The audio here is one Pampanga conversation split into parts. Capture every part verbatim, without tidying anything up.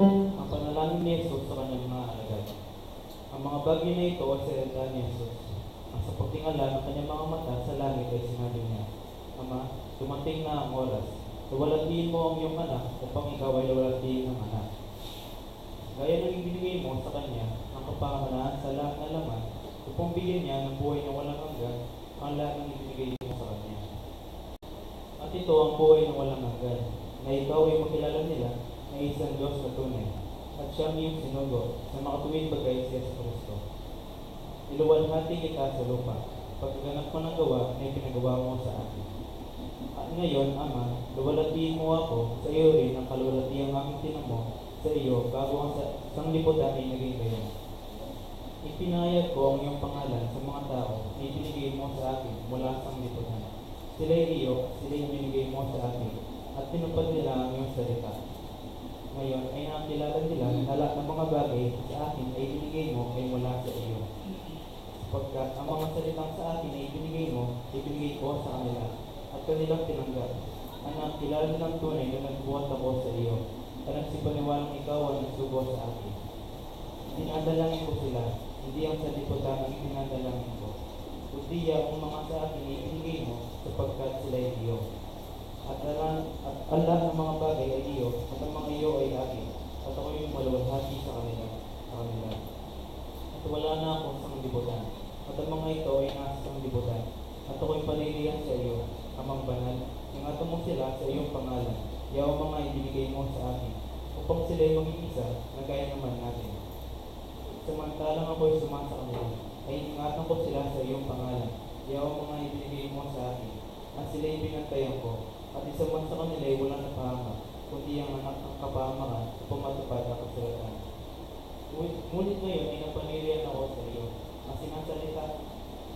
Ang panalangin ni Jesus sa kanyang mga alagad. Ang mga bagay na ito ay salita ni Jesus. At sa pagtingala ng kanyang mga mata sa langit ay sinabi niya, "Ama, dumating na ang oras. Luwalhatiin mo ang iyong anak upang ikaw ay luwalhatiin ng anak. Gaya ng ibinigay mo sa kanya ang kapamahalaan sa lahat ng laman, upang bigyan niya ng buhay na walang hanggan ang lahat ng ibinigay mo sa kanya." At ito ang buhay na walang hanggan, na ikaw ay makilala nila na isang Diyos na tunay, at siyang iyong sinugo sa makatuwid bagay, si Jesu Kristo. Niluwalhati kita sa lupa, pagkaganap ko ng gawa na ipinagawa mo sa akin. At ngayon, Ama, luwalhatiin mo ako sa iyo rin ang kaluwalhatiang aking tinamo sa iyo bago ang sa-, sanglibutan ay naging gayon. Ipinahayag ko ang iyong pangalan sa mga tao na ibinigay mo sa akin mula sa sanglibutan. Sila'y iyo, at sila'y ibinigay mo sa akin, at tinupad nila ang iyong salita. Ngayon ay nakilala nila na lahat ng mga bagay sa akin ay ibinigay mo ay mula sa iyo. Sapagkat ang mga salitang sa akin ay ibinigay mo, ibinigay ko sa kanila, at kanilang tinanggap. Anak, kilala nilang tunay na nagbuhat ako sa iyo, at nagsipaniwalang ikaw ang nagsugo sa akin. Dinadalangin ko sila, hindi ang sanlibutan ang dinadalangin ko, kundi yaong mga sa akin ay ibinigay mo, sapagkat sila'y iyo. At ala-, at ala ng mga bagay ay iyo, at ang mga iyo ay akin, at ako'y lumaluwalhati sa kanila, sa kanila. At wala na akong sanglibutan, at ang mga ito ay nasa sanglibutan, at ako'y panirian sa iyo, Amang Banal, ingatan mo sila sa iyong pangalan, yaong mga ibinigay mo sa akin, upang sila'y maging isa, na gaya naman natin. Samantalang ako'y sumasa kanila, ay ingatan ko sila sa iyong pangalan, yaong mga ibinigay mo sa akin, at sila'y binantayan ko, at isa man sa kanila'y walang napahamak, kundi ang anak ng kapahamakan, upang matupad ang kasulatan. Ngunit, ngunit ngayon ay napanirian ako sa iyo, ang sinasalita,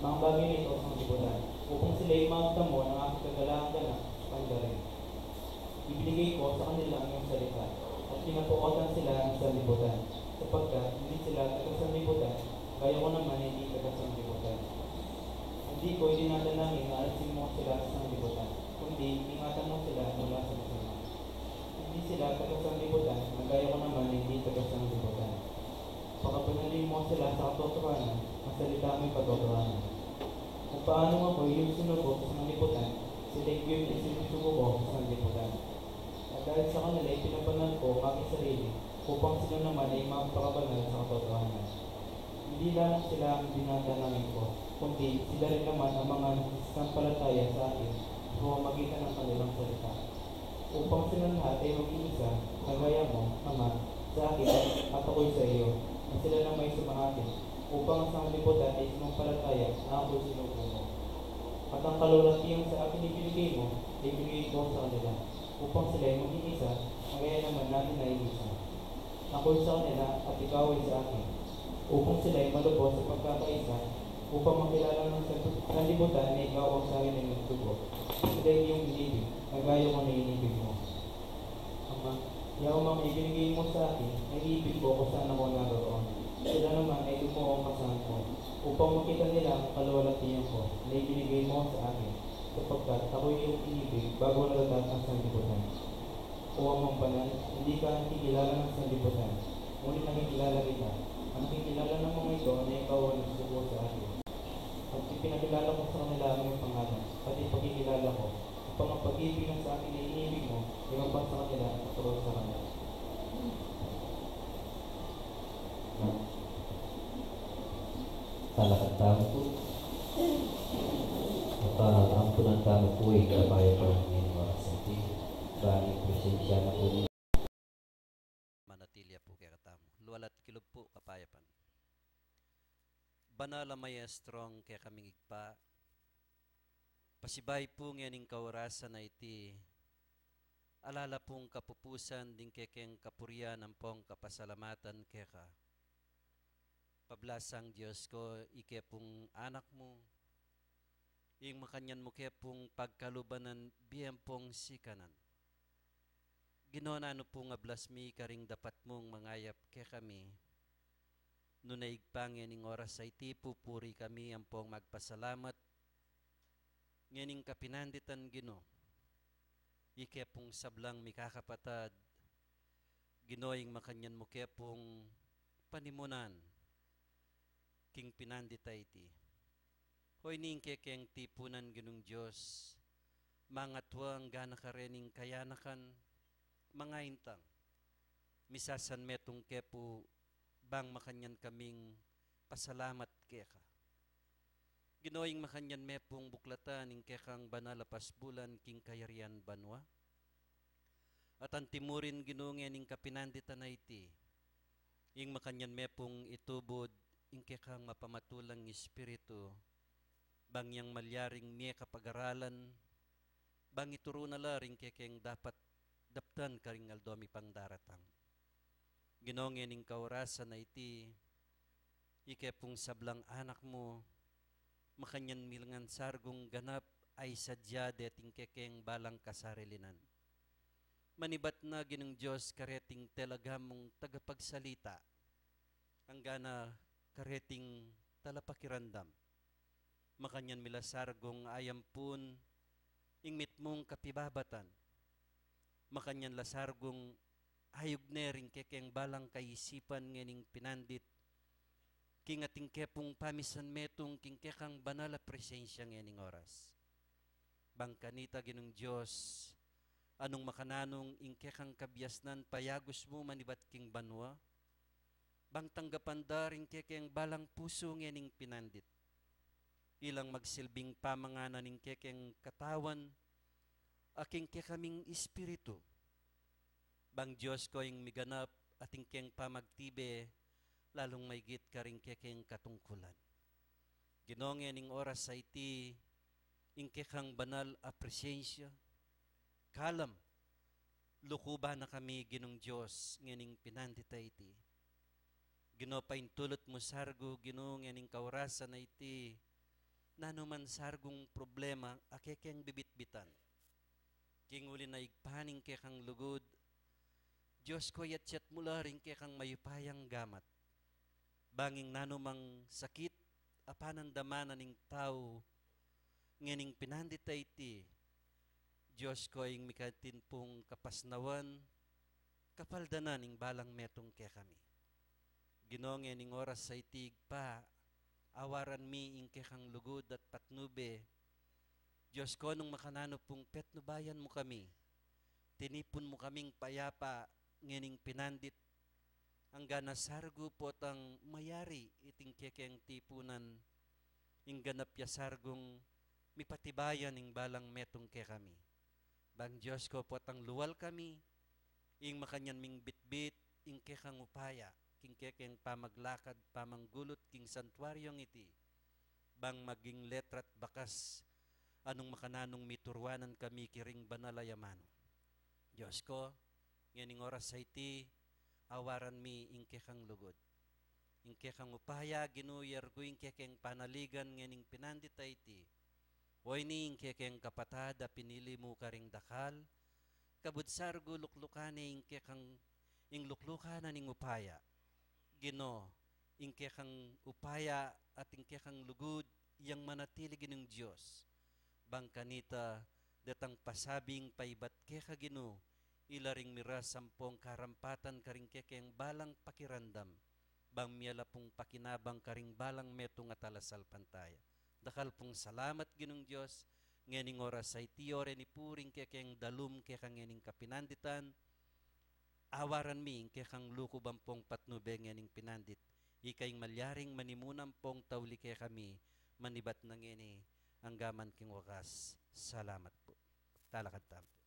mga bagay na ito sa sanglibutan, upang sila'y magtamo ng aking kagalaang ganap sa kanila rin. Ibinigay ko sa kanila ang iyong salita, at kinapuotan sila ng sanlibutan, sapagkat hindi sila taga-sanlibutan, gaya ko naman ay hindi taga-sanlibutan. Hindi ko idinadalangin na alisin mo sila sa sanlibutan, kundi ingatan mo sila mula sa masama. Hindi sila taga-sanlibutan, na gaya ko naman ay hindi taga-sanlibutan. Pakabanalin mo sila sa katotohanan, ang salita mo'y katotohanan. Kung paano ako'y iyong sinugo sa sanlibutan, sila'y gayon ay sinusugo ko sa sanlibutan. At dahil sa kanila ipinabanal ko ang aking sarili, upang sila naman ay mapakabanal sa katotohanan. Hindi lamang sila ang dinadalangin ko, kundi sila rin naman ang mga nagsasampalataya sa akin sa pamamagitan ng kanilang salita. Upang silang lahat ay maging isa, na gaya mo, Ama, sa akin, at ako'y sa iyo, na sila namang sumasa akin, upang ang sanglibutan ay sumampalataya na ako'y sinugo mo. At ang kaluwalhatian sa akin ibinigay mo, ay ibinigay ko sa kanila, upang sila'y maging isa, na gaya naman natin ay isa. Ako'y sa kanila, at ikaw ay sa akin, upang sila'y malubos sa pagkakaisa, upang makilala ng sanlibutan na ikaw ang sa akin ay nagsugo. Sila'y iyong inibig, na gaya ko na inibig mo. Ama, yaong mga ibinigay mo sa akin, ay ibig ko kung saan ako naroroon. Sila naman ay dumo upang makita nila ang kaluwalhatian ko na ibinigay mo sa akin, sapagkat ako'y iyong inibig bago ang lahat ng sanlibutan. O Amang Banal, hindi ka nakikilala ng sanlibutan, ngunit nakikilala kita. Ang nakikilala ng mga ito na ikaw ang nagsugo sa akin. At ipinakilala ko sa kanila ang iyong pangalan, pati ipakikilala ko, upang ang pag-ibig na sa akin ay inibig mo, ay magpasa kanila at tugon sa kanila. Talakad tamu pu. Apa, ampunan tamu pu ing kapayapan ning oras a iti, bang ing presensya na pu ning manatili ya pu kekatamu. Luwal at kilub pu, kapayapan. Banal a Maestrong kekaming Ibpa, pasibayu pu ngening kaorasan a iti, ala la pung kapupusan ding kekeng kapurian ampong kapasalamatan keka. Pablasang Dios ko, ike pung anak mu, ing makanyan mu ke pung pagkaluban ning bie ampong sikanan. Ginu, nanu pung ablas mi karing dapat mung mangayap kekami, nune Ibpa, ngening oras a iti pupuri kami ampong magpasalamat ngening kapinanditan, Ginu. Ike pung sablang mikakapatad, Ginu, ing makanyan mu ke pung panimunan king pinandit a iti. Oyni ing kekeng tipunan, Ginung Dios, mangatua anggana karening kayanakan, mangaintang. Misasan metung ke pu bang makanyan kaming pasalamat keka. Ginu, ing makanyan me pung buklatan ing kekang banal a pasbulan king kayarian banua. At anti mu rin, Ginu, ngening kapinanditan a iti, ing makanyan me pung itubud ing kekang mapamatulang Espiritu, bang yang malyaring mie kapag-aralan, bang ituru na la ring kekeng dapat daptan karing aldo mi pang daratang. Ginu, ngening kaorasan a iti, ike pung sablang anak mu, makanyan mi la ngan sargung ganap a isadia deting kekeng balang kasarilinan. Manibat na, Ginung Dios, kareting telaga mung tagapagsalita, anggana kareting talapakiramdam. Makanyan mi la sargung ayampun ing mitmung kapibabatan. Makanyan la sargung ayugne ring kekeng balang kaisipan ngening pinandit, king atin ke pung pamisan metung king kekang banal a presensya ngening oras. Bang kanita, Ginung Dios, anung makananung ing kekang kabiasnan payagus mu manibat king banua, bang tanggapan da ring kekeng balang pusu ngening pinandit. Ilang magsilbing pamanganan ning kekeng katawan, a king kekaming espiritu. Bang Dios ko ing miganap atin keng pamagtibe, lalung maigit karing kekeng katungkulan. Ginu, ngening oras a iti, ing kekang banal a presensya, kalam, lukuban na kami, Ginung Dios, ngening pinandit a iti. Ginu, paintulut mu sargu, Ginu, ngening kaorasan a iti, nanu man sargung problema a kekeng bibitbitan. King uli na Ibpa ning kekang lugud, Dios ko, iyatyat mu la ring kekang mayupayang gamat. Bang ing nanu mang sakit a panandaman na ning tau ngening pinandit a iti, Dios ko, ing mikatin pung kapasnawan, kapaldanan ing balang metung kekami. Ginu, ngening oras a iti, Ibpa, awaran mi ing kekang lugud at patnube. Dios ko, nung makananu pung petnubayan mu kami, tinipun mu kaming payapa ngening pinandit, anggana sargu potang mayari iting kekeng tipunan, ing ganap ya sargung mipatibayan ing balang metung kekami. Bang Dios ko, potang lual kami, ing makanyan ming bitbit ing kekang upaya king kekeng pamaglakad pamanggulut king santuaryong iti, bang maging letra't bakas anung makananung mituruanan kami kiring banal a yaman. Dios ko, ngening oras a iti, awaran mi ing kekang lugud. Ing kekang upaya, Ginu, yargu ing kekeng panaligan ngening pinandit a iti. Oyni ing kekeng kapatad a pinili mu karing dakal, kabud sargu luklukan ne ing kekang, ing luklukan na ning upaya. Ginu, ing kekang upaya at ing kekang lugud, yang manatili Ginung Dios. Bang kanita, datang pasabing paibat keka Ginu, ila ring miras ampong karampatan karing kekeng balang pakiramdam, bang miala pung pakinabang karing balang metung at alasalpantaya. Dakal pung salamat Ginung Dios, ngening oras a iti o reni pu ring kekeng dalum keka ngening kapinanditan, awaran mi ing kekang lukub ampong patnube ngening pinandit, ika ing malyaring manimuna ampong tauli kekami, manibat na ngeni anggaman king wakas. Salamat pu. Talakad tamu pu.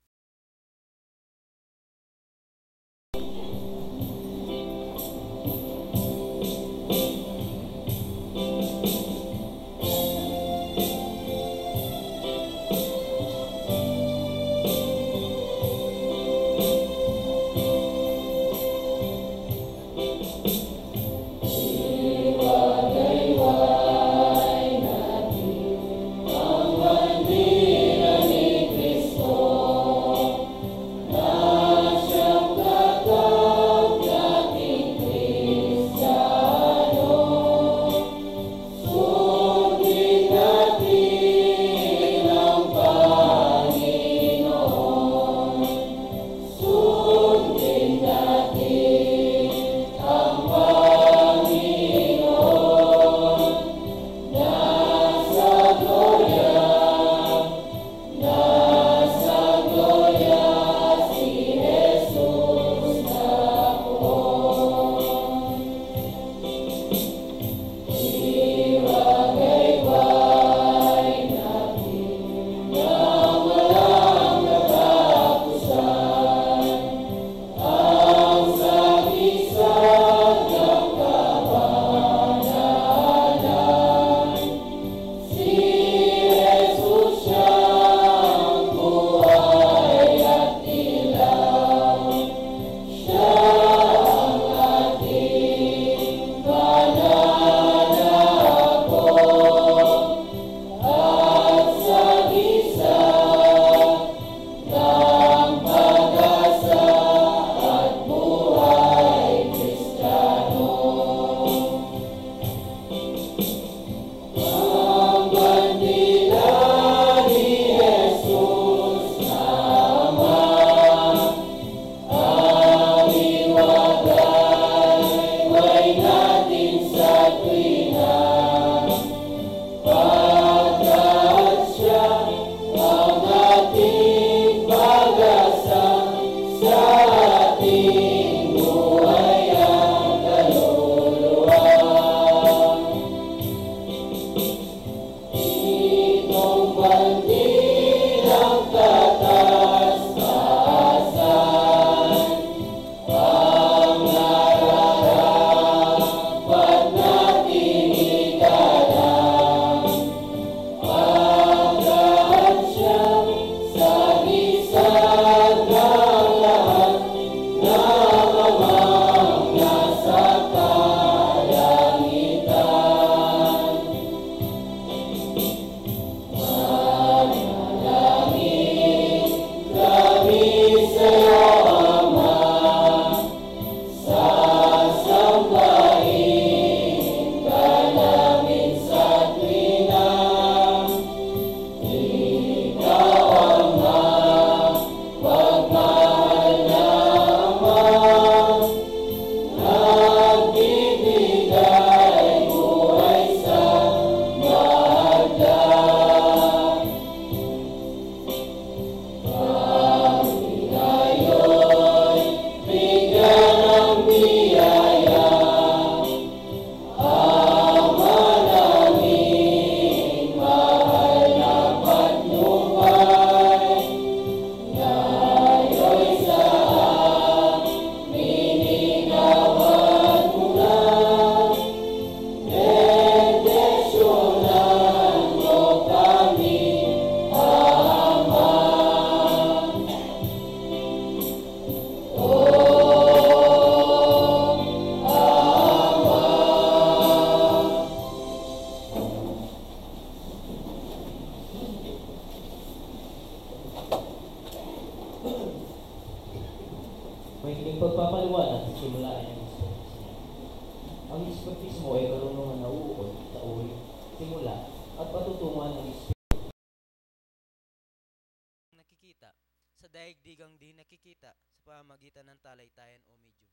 daigdigang di nakikita sa pamamagitan ng talay-tayan o medium.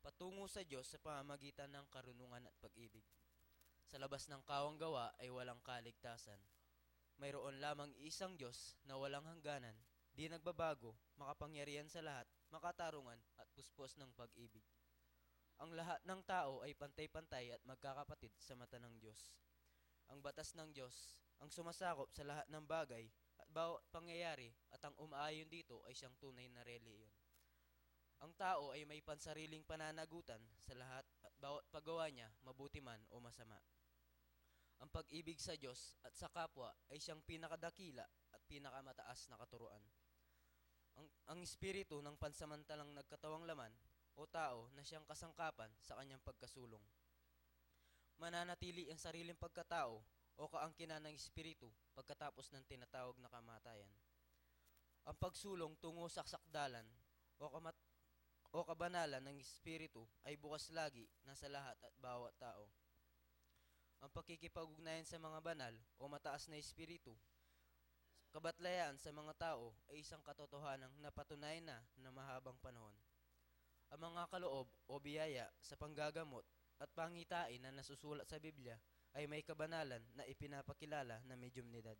Patungo sa Diyos sa pamamagitan ng karunungan at pag-ibig. Sa labas ng kawang gawa ay walang kaligtasan. Mayroon lamang isang Diyos na walang hangganan, di nagbabago, makapangyarihan sa lahat, makatarungan at puspos ng pag-ibig. Ang lahat ng tao ay pantay-pantay at magkakapatid sa mata ng Diyos. Ang batas ng Diyos ang sumasakop sa lahat ng bagay at bawat pangyayari, at ang umaayon dito ay siyang tunay na relihiyon. Ang tao ay may pansariling pananagutan sa lahat at bawat paggawa niya, mabuti man o masama. Ang pag-ibig sa Diyos at sa kapwa ay siyang pinakadakila at pinakamataas na katuruan. Ang, ang espiritu ng pansamantalang nagkatawang laman o tao na siyang kasangkapan sa kanyang pagkasulong. Mananatili ang sariling pagkatao o kaangkinan ng espiritu pagkatapos ng tinatawag na kamatayan. Ang pagsulong tungo sa sakdalan o kamat-, o kabanalan ng espiritu ay bukas lagi na sa lahat at bawat tao. Ang pakikipag-ugnayan sa mga banal o mataas na espiritu, kabatlayaan sa mga tao ay isang katotohanan na patunay na na mahabang panahon. Ang mga kaloob o biyaya sa panggagamot at pangitain na nasusulat sa Biblia ay may kabanalan na ipinapakilala na medyumnidad.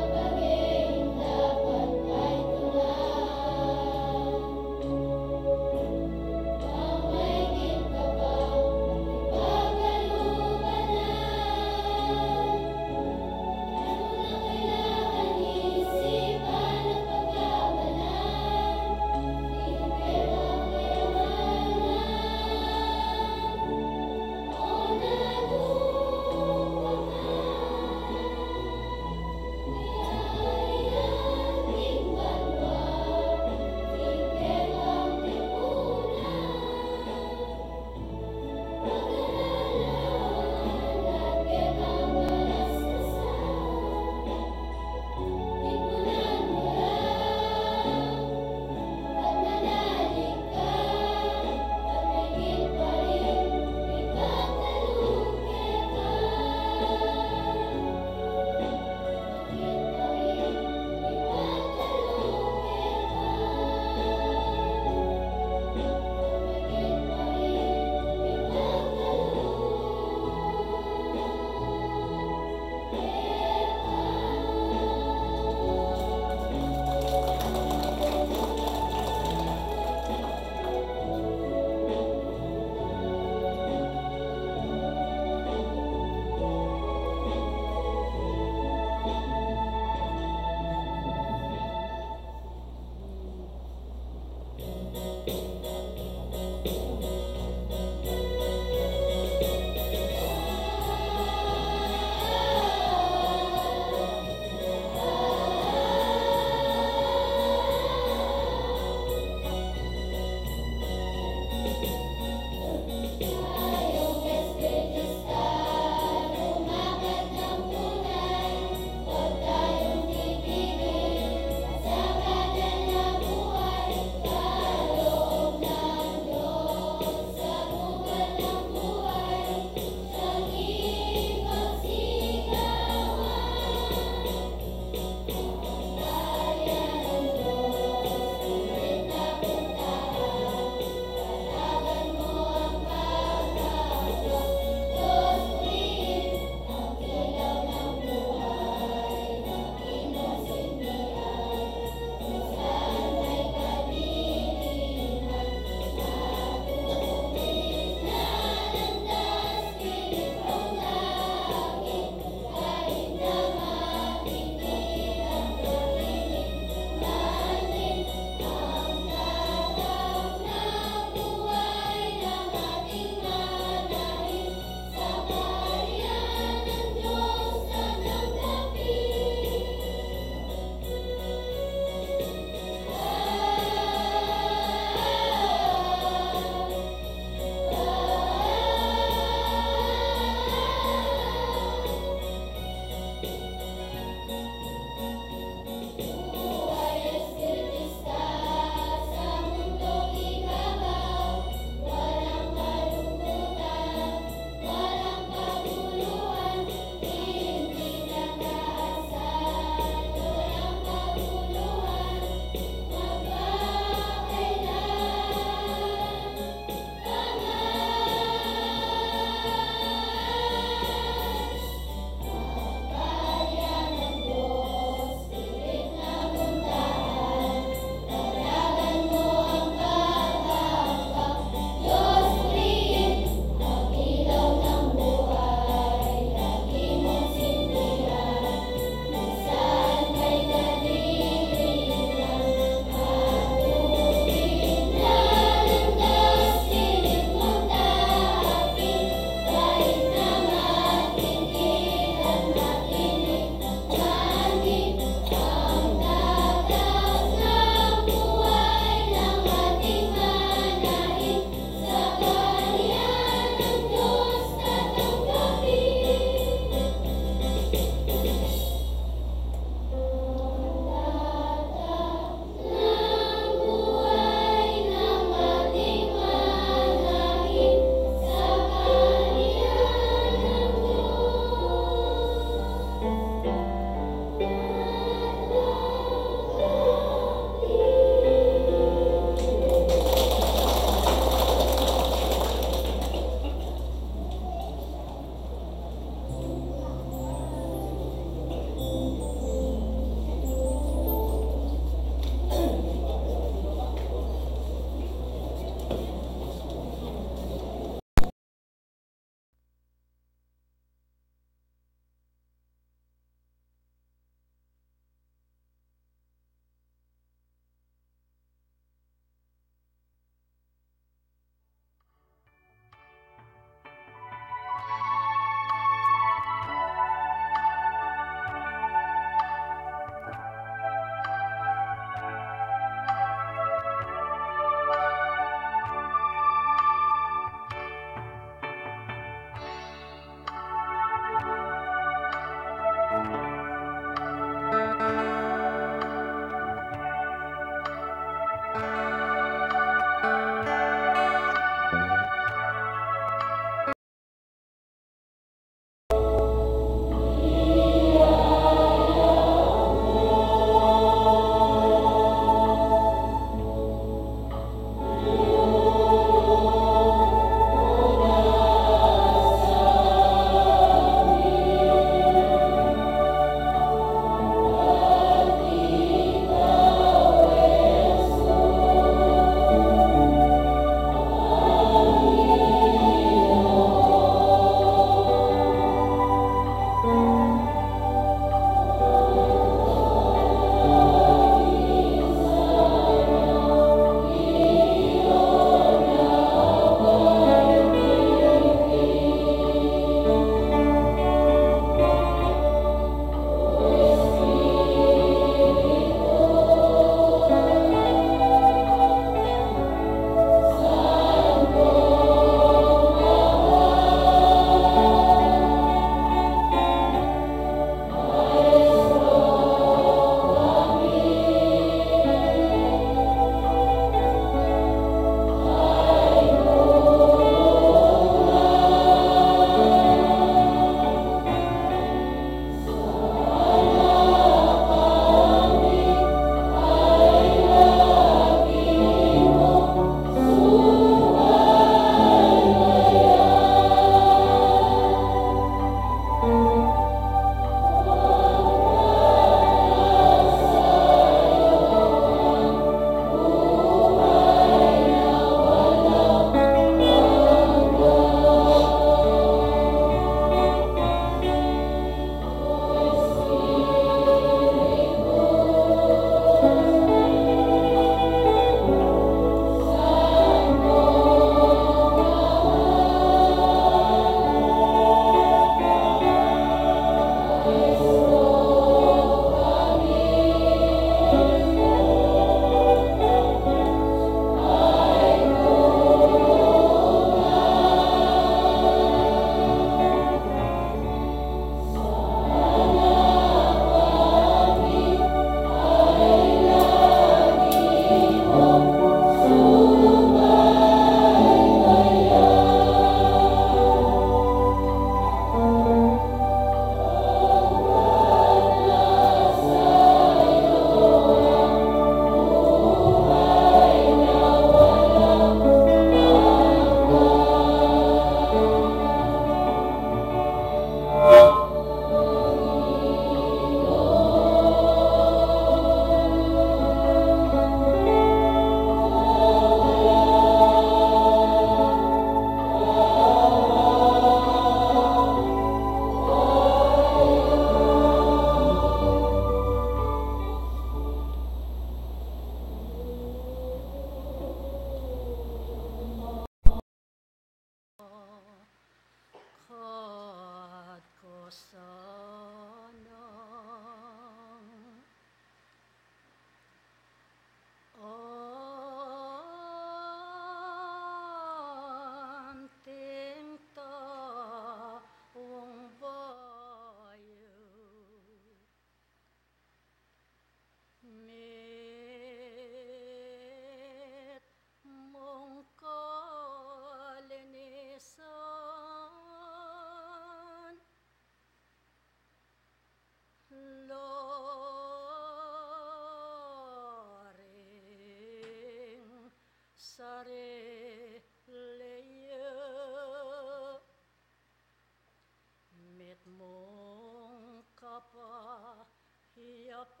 Yapon.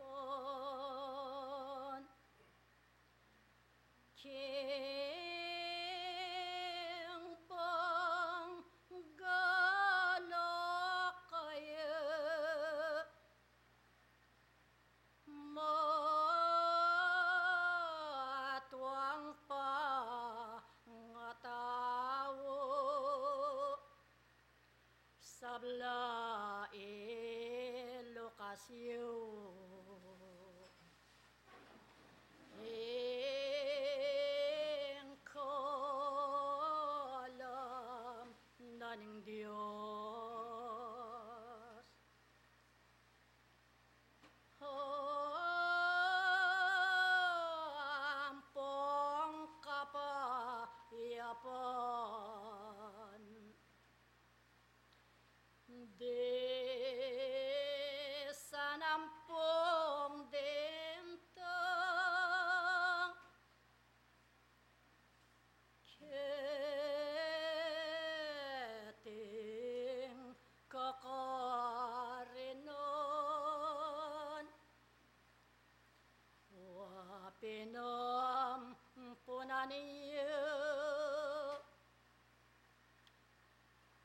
King bang galak kaya matuang pangatau, sabla i lukas yu ing kalam na ning Dios. Ampong kapayapan. Desa nampong dintang keting kakarinan. Wa pinampunan yu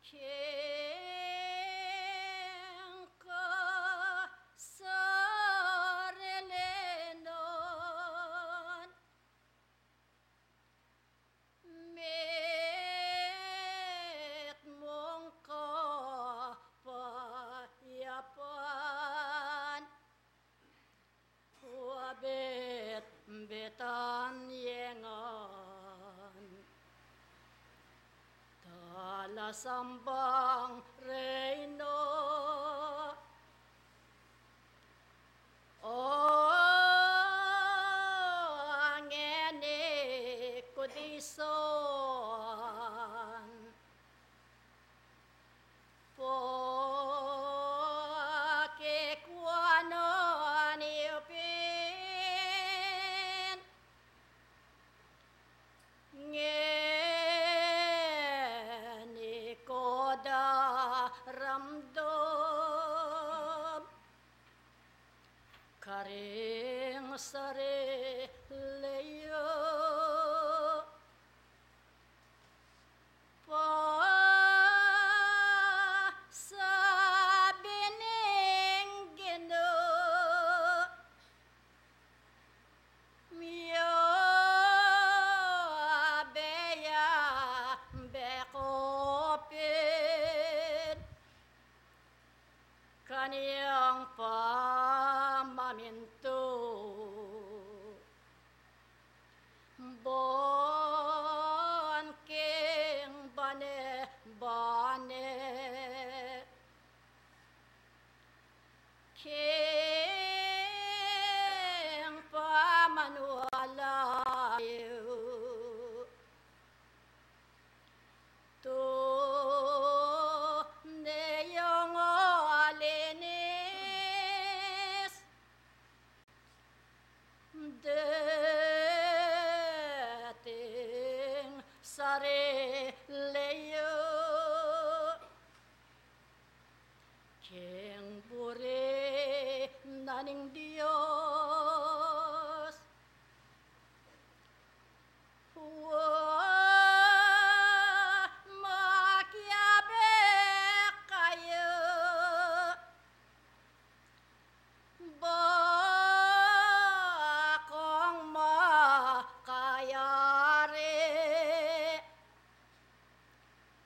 king kasarilinan, mitmung kapayapan. Wa bitbitan ye ngan talasambang reyna. O ngeni ku disan, pakikuanan yu pin ngeni ku daramdam karing sarili yu. Pasabi ning Ginu, miyabe ya be ku pin kaniang pamamintu. Ban king bane-bane king pamaniwala yu. Tune yang alinis dating sarili yu king buri na ning Dios. Wa makiabe kayu ba kung makayari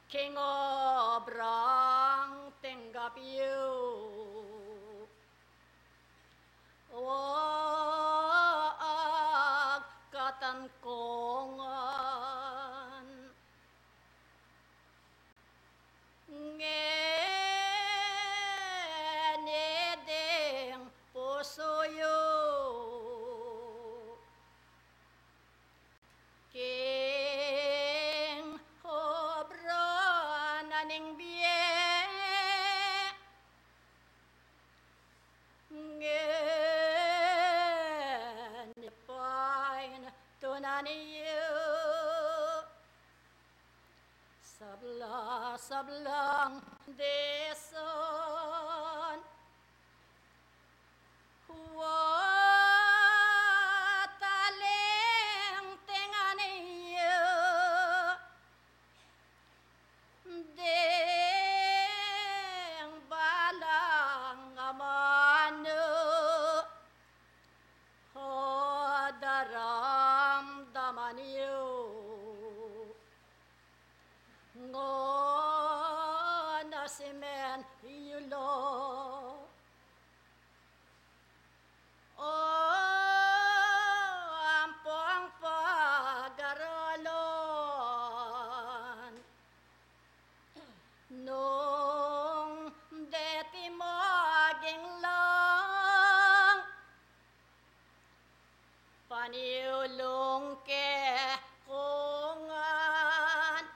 king obrang tinggap yu. Wa agkatan ku ngan ngeni ding pusu yu king obra na ning bie. Ngeni paintunan yu sabla-sablang disan Deng balang amanu, o daramdaman yu, ngana simen yu la. O ampong pagaralan, nung deti maging lang, paniulung ke ku ngan,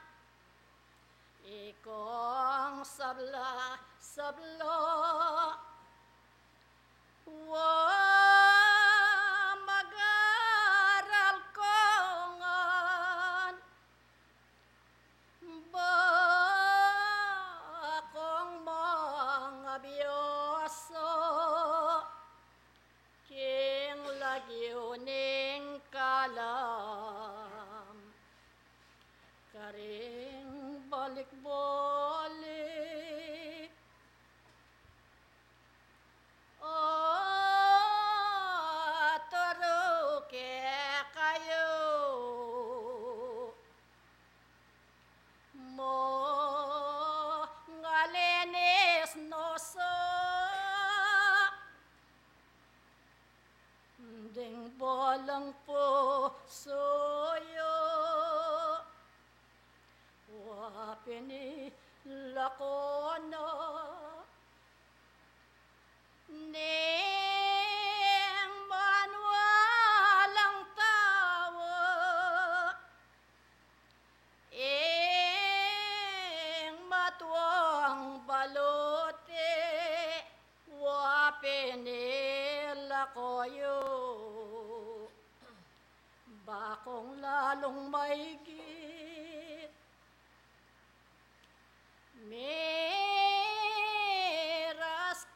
ikong sabla-sabla. Wa mag-aral ku ngan, ba kung mangabiasa king lagyu ning kalam, karing balik-balik. O turu ke kayu, mangalinis no sa ding balang pusu yu. Wa pinilakwan na ning banwalang tau, ing matuang balu te wa pinilakwan yu. Ba kung lalung maigit miras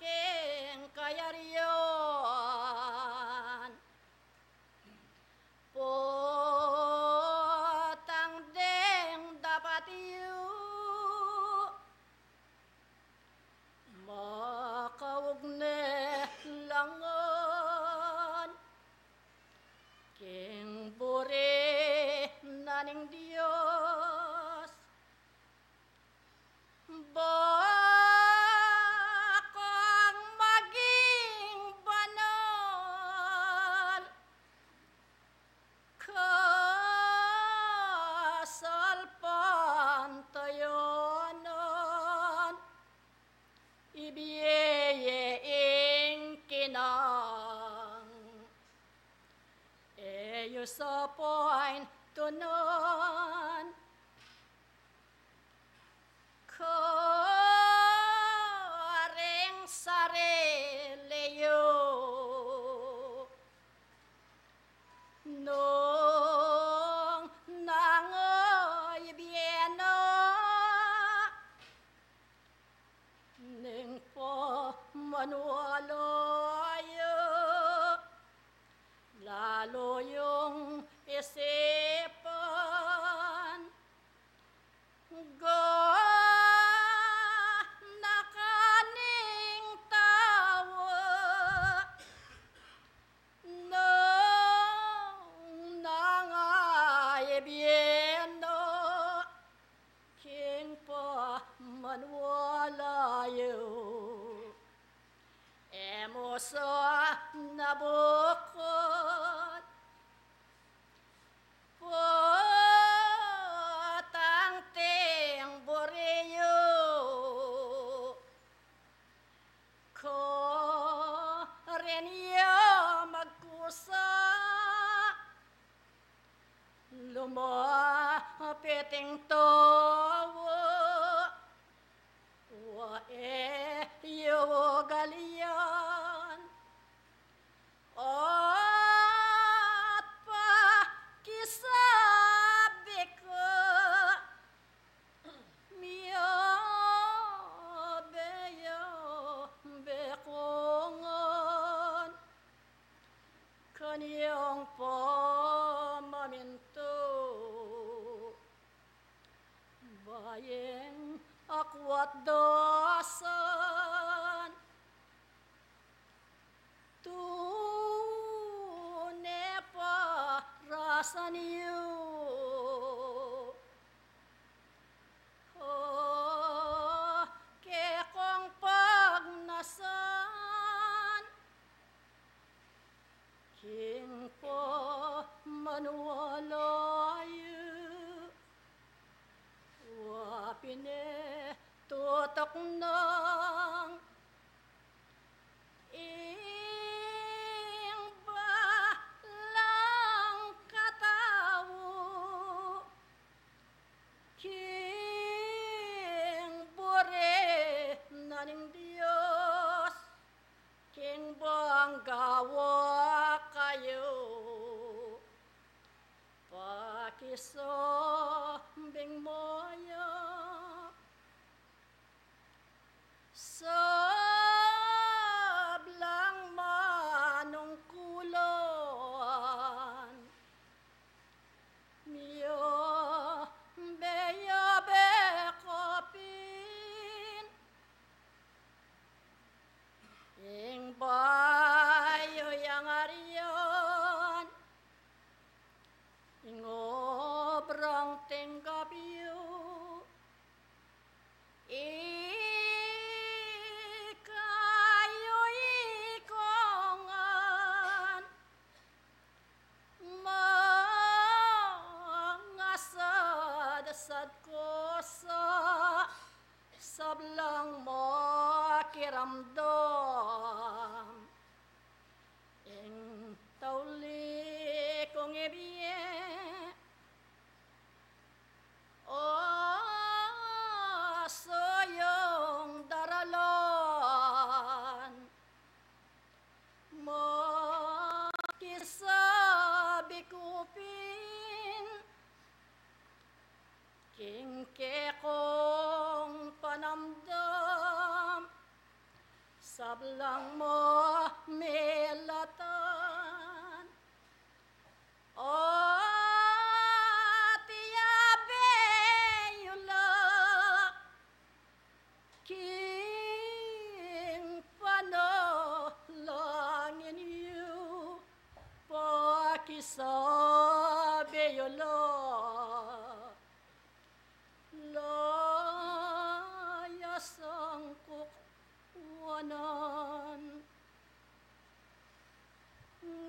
king kayarian, potang deng dapat yu makaugne la ngan king buri na ning Dios. Ba kung maging banal, kasalpantayanan, ibie ye ing kinang e yu sa paintunan karing sarili yu. Nung nang ibie na ning pamaniwala yu, lalu yung isipan, gana ka ning tau nung nang ibie na king pamaniwala yu. E mu sa na bukut potang king buri yu, karin ya magkusa lumapit ing tau, wa e yu ugalian at pakisabi ku, miyabe ya be ku ngan kanyang pamamintu. kuat dosan. Tune parasan yu, o kekong pagnasan, king pamaniwala yu, wa pin e tutuknang ing balang katau, king buri na ning Dios, king bang gawa kayu, pakisabing maya. Sablang manungkulan, miyabe-yabe ko pin ing bayu yang arian, ing obrang tinggap yu, ikayu iko ngan mangasadsad ko sa sablang makiramdam. Ing tauli kong ibie, o suyung daralan, makisabi ku pin king kekong panamdam, sablang mamilatan, o tiyabe yu la king panalangin yu, pakisabi yu la, layas ang kukuanan.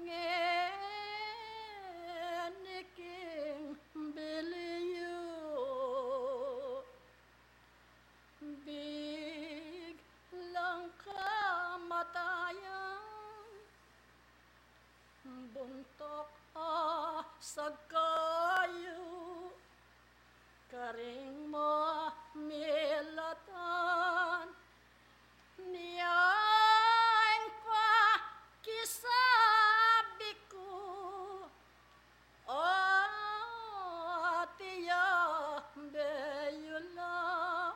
Ngeni king bili yu, biglang kamatayan, buntuk a sagkayu, karing mamilatan, niyang pakisabi ku, o tiyabe yu la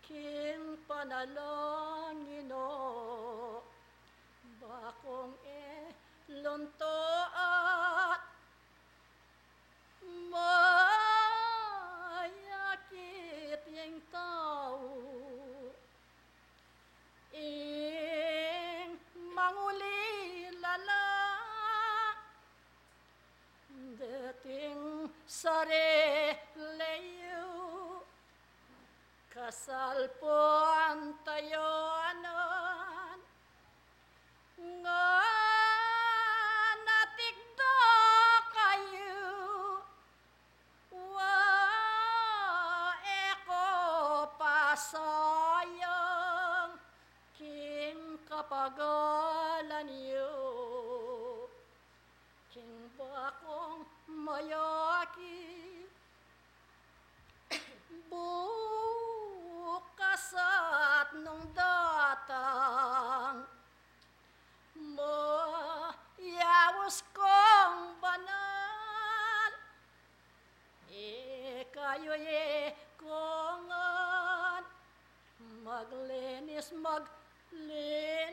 king panalangin, o bakung iluntuat mayakit ing tau, ing mangulila la, deting sarili yu, kasalpantayanan, ngan atikdo kayu, wa e ko pasayang king kapagalan yu, king bakung mayakit. Bukas at nung datang, mayaus kong banal, ikayu iko ngan maglinis, maglinis.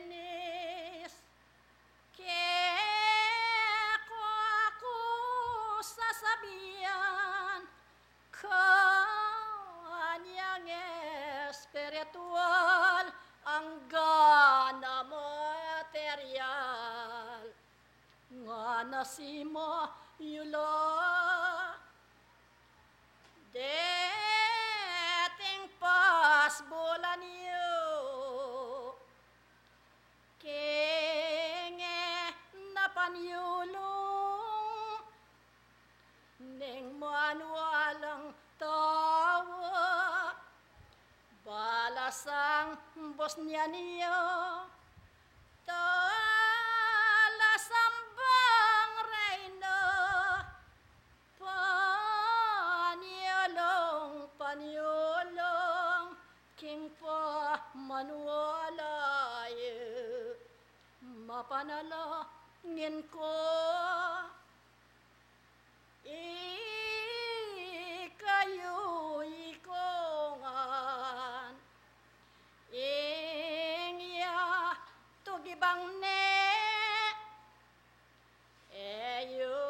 Keka ku sasabian, kanyang es Spiritual anggang material, ngana simayula. Deting pasbulan yu king e na panyulung ning manualang tawa, balasang bos nia nia, talasambang reyna, panyulung, panyulung king pamanuala yu, mapanalangin ku. Ikayu iko ngan ing yatu gibang ne, e yu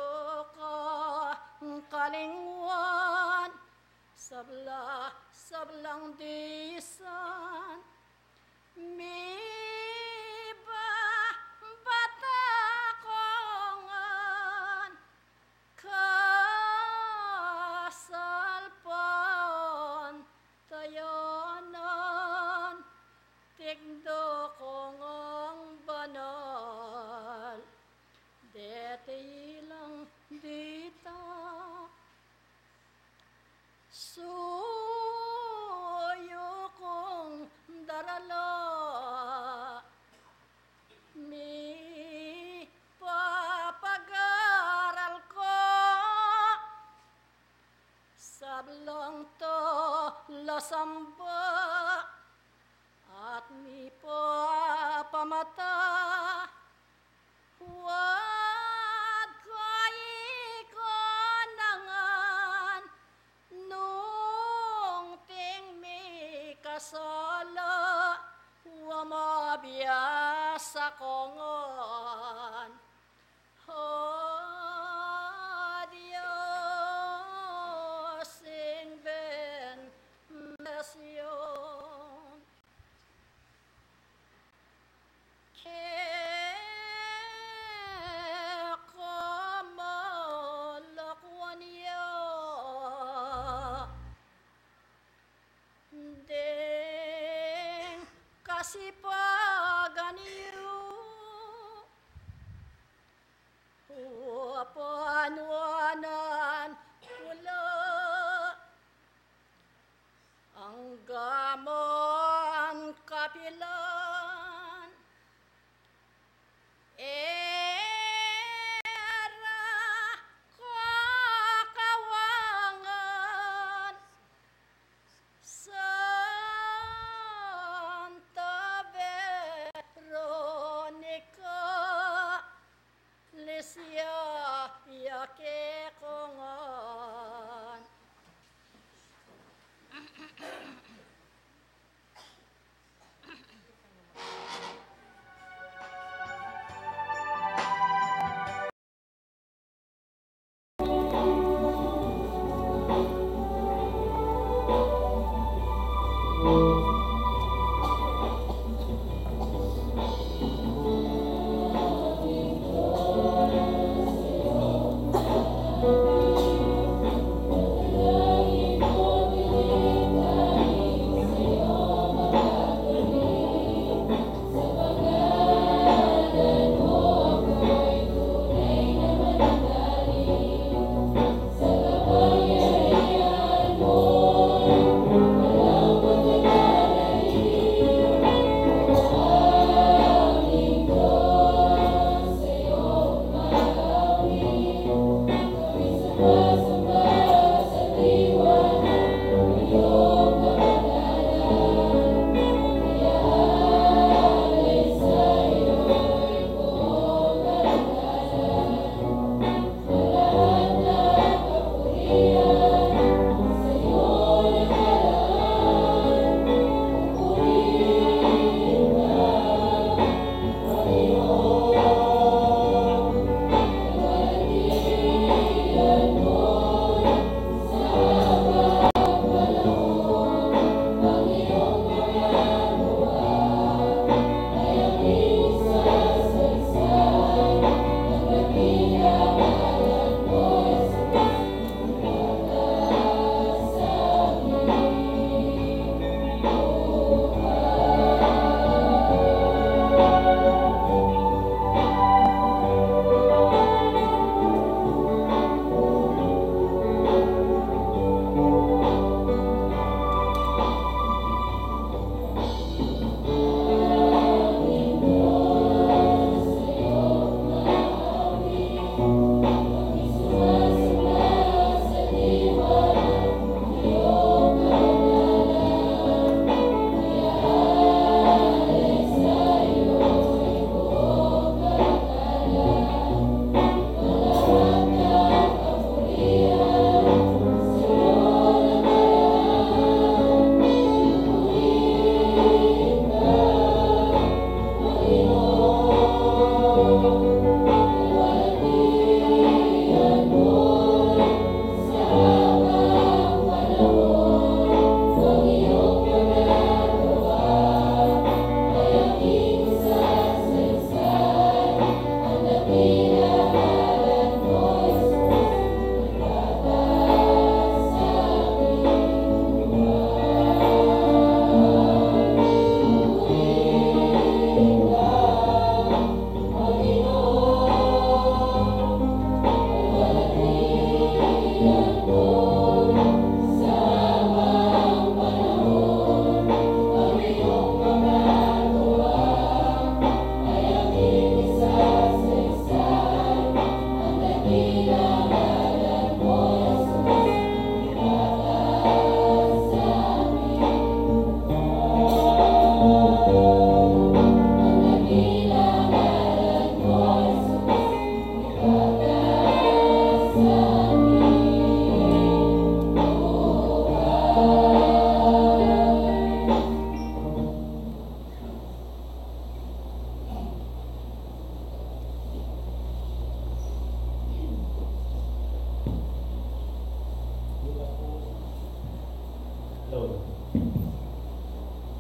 kakalingwan, sabla, sablang disan, mibabata ku ngan kasalpantayanan, tikdo ku ngang banal deti lang dita. Suyu kung darala, mipapagaral ku, sablang talasamba at mipapamata. Wat kayi kanangan nung ting mikasala, wa mabiasa ku ngan. O Dios, ing bendisyun. Keka malakuan ya deng kasipagan yu, wa panuanan ku la anggaman kapilan. E ra ku kawangan, Santa Be-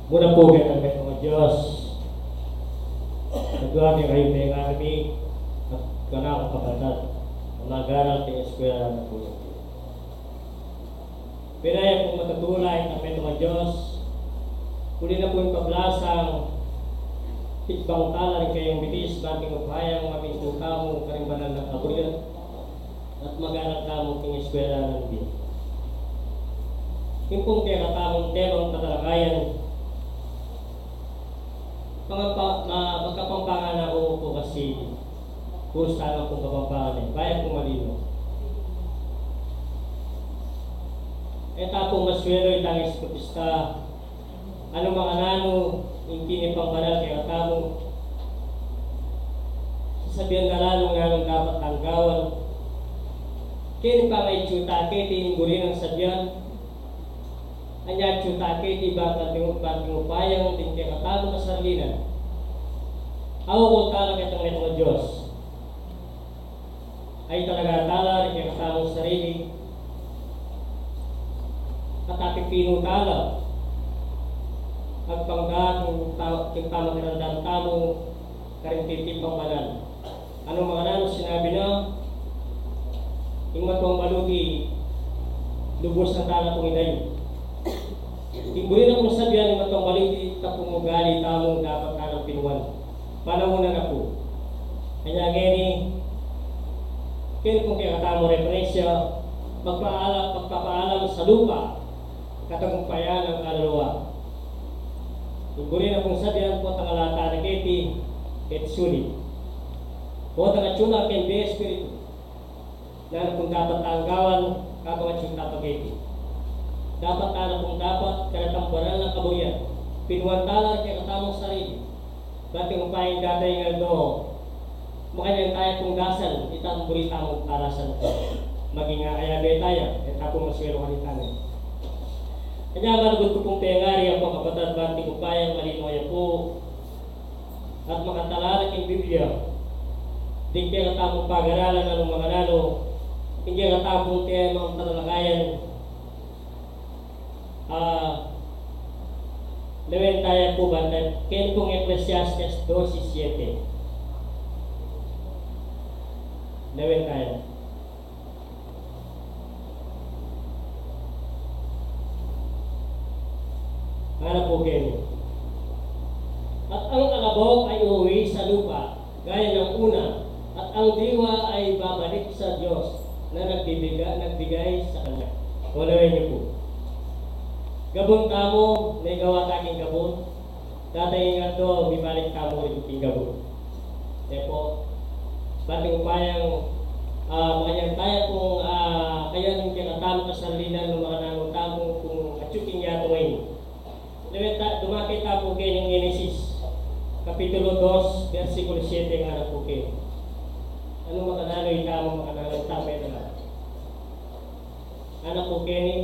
Muna pu keta, Ginu Dios, kadua kekayu pengarami at kanaku kapatad a mag-aral king eskwela na pu. Pin-aya pung matutulay a Ginu Dios, uli na pung pablasang tigbang tala ring kayang bitis, banting upayang mamintu tamu karing banal nang kaburian at mag-aral tamu king eskwela nang bie. Ing pung kekatamung temang tatalakayan, pangapa-, ma-, magkapampangan aku pu kasi, kusang pung Kapampangan e, bayu pung malino. E ta pu masuelo itang Jesukrista, nung makananu ing keni pang banal kekatamu, sasabian na la nung nanung dapat tang gawan. Keni pa nga itsu ta keti ing buri nang sabian, anya itsu ta keti banting, banting upayang ing kekatamung kasarilinan, aukul tala ketang Ginu Dios. Ay talaga tala ring kekatamung sarili, at apipinu tala agpang da king pa-, king pamakiramdam tamu karing titipang banal. Nung makananu sinabi na, ing matuang balu ti lubus na tala pung idayu. Ing buri na pung sabian, ing matuang balu ti tapung ugali tamu dapat na nang pinuan. Panaun na na pu. Kaya ngeni, keni pung kekatamung referensya, pagpaalam, pagpapaalam sa lupa, katagumpayan nang kaluluwa. Ing buri na pung sabian, potang ala ta na keti, keti sulip. Potang atsu na keng bie espiritu. Nanu pung dapat tang gawan, kabang atsu ta pa keti? Dapat, nanu pung dapat, karetang banal nang kaburian, pinuan tala ring kekatamung sarili. Banting upayang dadaing aldo, makanyan taya pung dasan itang buri tamung parasan. Maging ayabe taya, e ta pu masuelo kanita ne. Kanya malugud ku pung pengari, ampong kapatad, banting upayang malino ya pu at makatalanan king Biblia ding kekatamung pag-aralan nung makananu ing kekatamung temang tatalakayan. Ah, lawen taya pu, bantay, keni pung Ecclesiastes doce siete. Lawen taya. Ngana pu keni, at ang alabok ay uuwi sa lupa gaya ng una, at ang diwa ay babalik sa Diyos na nagbibiga-, nagbigay sa kanya. Lawen yu pu. Gabun tamu, megawa ta king gabun. Dadaing aldo, mibalik tamu rin king gabun. Kaya pu, banting upayang, ah, makanyan taya pung, ah, kayabe ning kekatamung kasarilinan nung makananu tamu pung atsu king yatu ngeni. Lawen ta, dumake ta pu keni king Genesis, Kapitulo dos, bersikulo siete, ngana pu keni. Nung makananu itamu, makananu tamu, e na la. Ngana pu keni,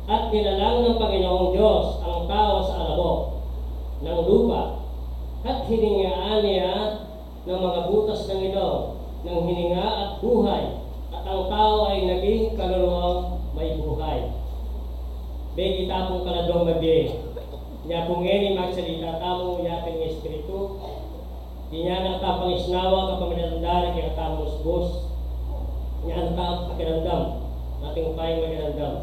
at nilalang ng Panginoong Diyos ang tao sa alabok ng lupa, at hiningaan niya ng mga butas ng ilong ng hininga at buhay, at ang tao ay naging kaluluwang may buhay. Beki ta pung kaladwang mabie. Nya pu ngeni magsalita tamu, yapin ning Espiritu, inya na ta pangisnawa kapamilatan da ring kekatamung busbus. Inya na ta pakiramdam, atin tayang makiramdam.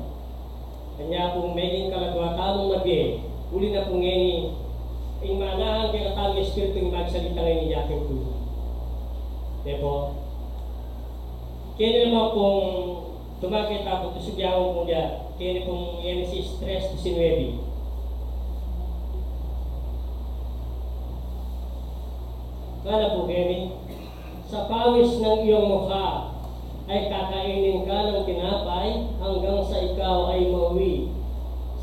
Kanya pung meging kaladwa tamung mabie, uli na pu ngeni, ing manahan kekatamung Espiritu ing magsalita ngeni, yapin pu. Kaya pu, keni naman pung Tumake ta pu, tusugyan ku pu dia, keni pung Genesis tres diecinueve. Ngana pu keni, sa pawis ng iyong mukha ay kakainin ka ng tinapay hanggang sa ikaw ay mauwi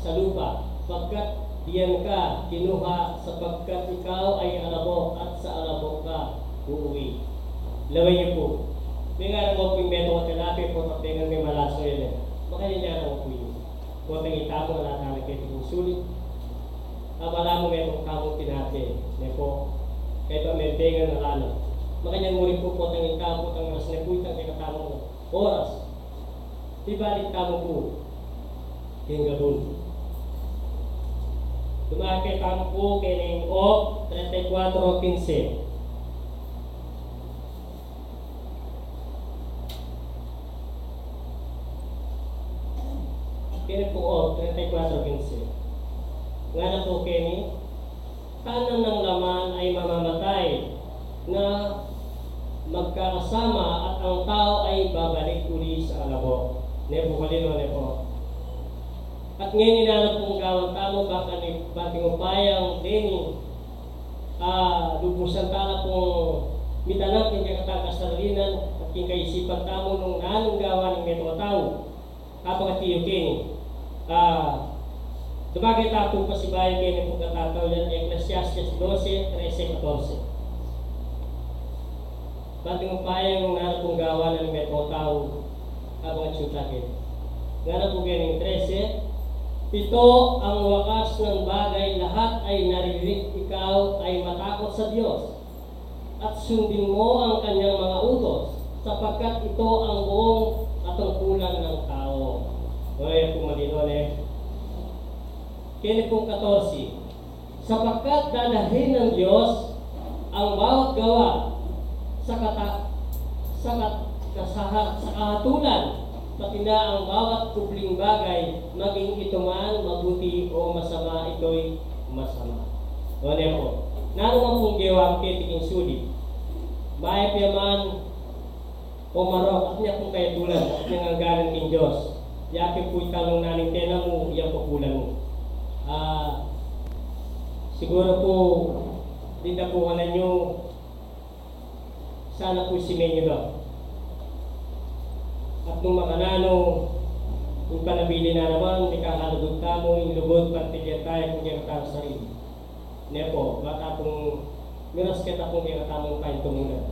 sa lupa, pagkat diyan ka kinuha, sapagkat ikaw ay alabok at sa alabok ka uuwi. Lawen yu pu. Mengari mu pu ing metung a tinape, potang pengan me malaso ya ne. Makanyan mu pu yu. Potang itamu ala tana keti king sulit. Abala mu metung tamung tinape, ne pu. Kaybat me pengan ala na. Makanyan mu rin pu potang itamu, potang oras ne pu itang kekatamung oras. Ibalik tamu pu king gabun. Dumake tamu pu keni Job treinta y cuatro quince. Keni pu Job treinta y cuatro quince. Ngana pu keni, Tanan ng laman ay mamamatay na magkakasama at ang tao ay babalik uli sa alabok. Ne pu, Kalino, ne pu. At ngeni nanu pung gawan tamu, bang keni, bang king upayang deni, ah, lubusan tala pung mitanam king kekatang kasarilinan at king kaisipan tamu nung nanung gawan ning metung a tau. Kapag ati yu keni, ah, dumake ta pu pasibayu keni pung katatauyan, Eclesiastes doce, trece, catorce. Bang king upayang nanu pung gawan ning metung a tau, kapag ati yu keni. Ngana pu keni trece, Ito ang wakas ng bagay, lahat ay naririnig, ikaw ay matakot sa Diyos at sundin mo ang kanyang mga utos, sapagkat ito ang buong katungkulan ng tao. O, yan pu, malino, ne? Keni pung katorse, sapagkat dadalhin ng Diyos ang bawat gawa sa kata-, sa kat-, kasaha-, sa kahatulan, pati na ang bawat kubling bagay, maging ito man mabuti o masama, ito'y masama. O, ne pu. Nanu man pung gewa keti king sulip, mayap ya man o marok, atin ya pung kahatulan, atin yang angganan king Diyos. Yake pu ita nung nanung tena mu, yang pupulan mu. Ah, siguru pu, dita pu kanan yu, sana pu simen yu da. At nung makananu, ing panabilin na naman, mikakalugud tamu, ing lugud, pantigan tamu, kung kekatang sarili. Ne pu, bang ta pung, miras keta pung kekatamung paintumunan.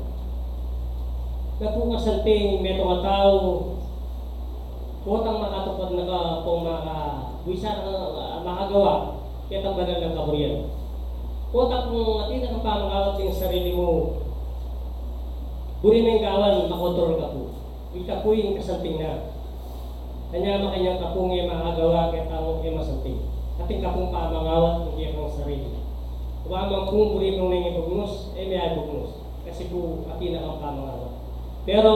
Na pu kasanting, metung a tau, potang makatupad na ka pung maka-, bisa na ka, ah, makagawa, ketang banal nang kaburian. Potang pung atin na kang pamangawat king sarili mu, buri meng gawan, makontrol ka pu. Ita pu ing kasanting na. Anya makanyan ka pung e makagawa keta mu e masanting. Atin ka pung pamangawat king kekang sarili. Wa man pung buri mung neng ibugnus, e me ibugnus. Kasi pu atin na kang pamangawat. Pero,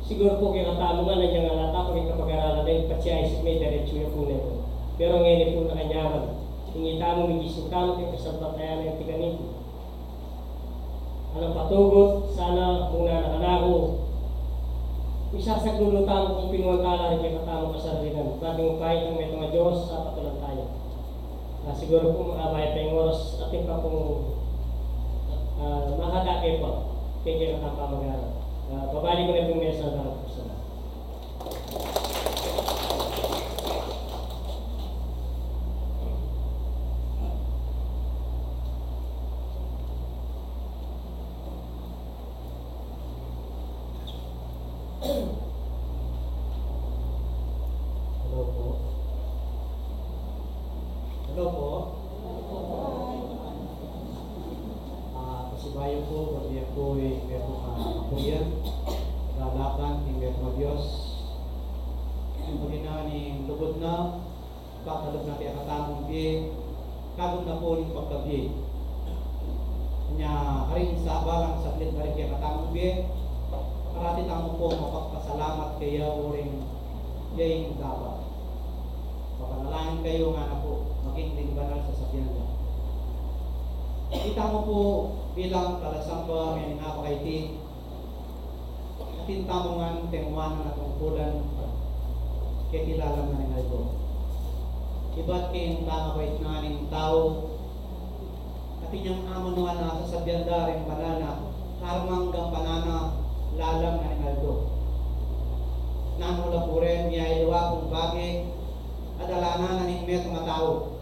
siguru pu kekatamu ngan, anya ngan la ta pu king kapag-aralan, e patse aisip me, diretsu ya pu ne pu. Pero ngeni pu nakanyaman. Ing itamu, migising tamu king kasalpantayanan ning atin kaniku. Alang patugut, sana muna na kanaku. Isasaklulu tamu kung pinuan tala ring kekatamung kasarilinan. Bang king upaya nang metung a Dios, sapatulan taya. Ah, siguru pu makabaya pa ing oras, atin pa pung, ah, makadake pa king kekatang pamag-aral. Ah, babalikan ku ne pu ing mesa, salamat pu. Hello po. Hello po. Ah, pasibayu ku, bang aku, e, metung a kapulian, lalaban, ing metung a Dios. Ing pagina ning lugud na, pagkalub na kekatamung bie, kagub na pu ning pagkabie. Nya, karing sabalang saglit na ring kekatamung bie, parati tamu pu mapagpasalamat kaya uling yaing dapat. Papanalangin kayu ngana pu, maging ding banal sasabian da. Itamu pu bilang talasamba, mening apakaiti, atin tamu ngan tengwanan a tungkulan keti lalam na ning aldo. Ibat king pamabait na ning tau, atin yang amanuan a sasabian da ring banal na karmang gampanan na lalam na ning aldo. Nanu la pu rin, miyaliwa pung bage a dalanan na ning metung a tau.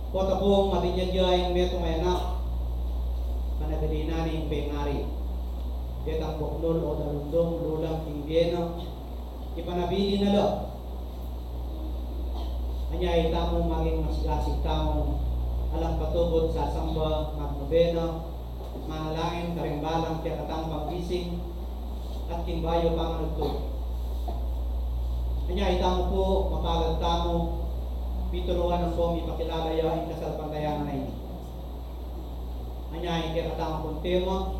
Pota pung mabinyag ya ing metung a anak, panabilin na ning pengari. Detang buknul o dalundung lulam king bie na, ipanabilin na la. Anya itamu maging masigasig tamu, alang patugut sasamba, magnobena, manalangin karing balang kekatang panggising, at king bayu pamanugtug. Anya itamu pu, mapalad tamu, Pituruan nang pong ipakilala ya ing kasalpantayanan na ini. Anya ing kekatamung tema,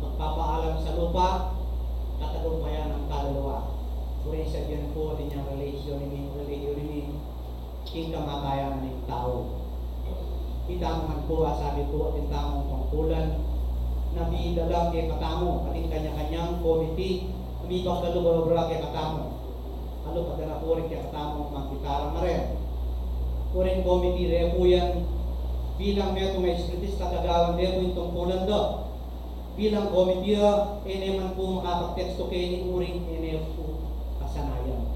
magpapaalam sa lupa, katagumpayan ning kaluluwa. Buri sabyan pu atin yang relihiyon ini, relihiyon ini, king kamatayan ning tau. Ita mu man pu, asabi pu, atin tamung tungkulan na bidalang kekatamu, atin kanya-kanyang komiti, mipagkalub-lub kekatamu. Alu, padala pu rin kekatamu, magkita ra ngeni. Uring komiti re pu yan, bilang metung a espiritista, gagawan re pu ing tungkulan da. Bilang komiti, e ne man pu makapagtekstu keni uling e ne pu kasanayan.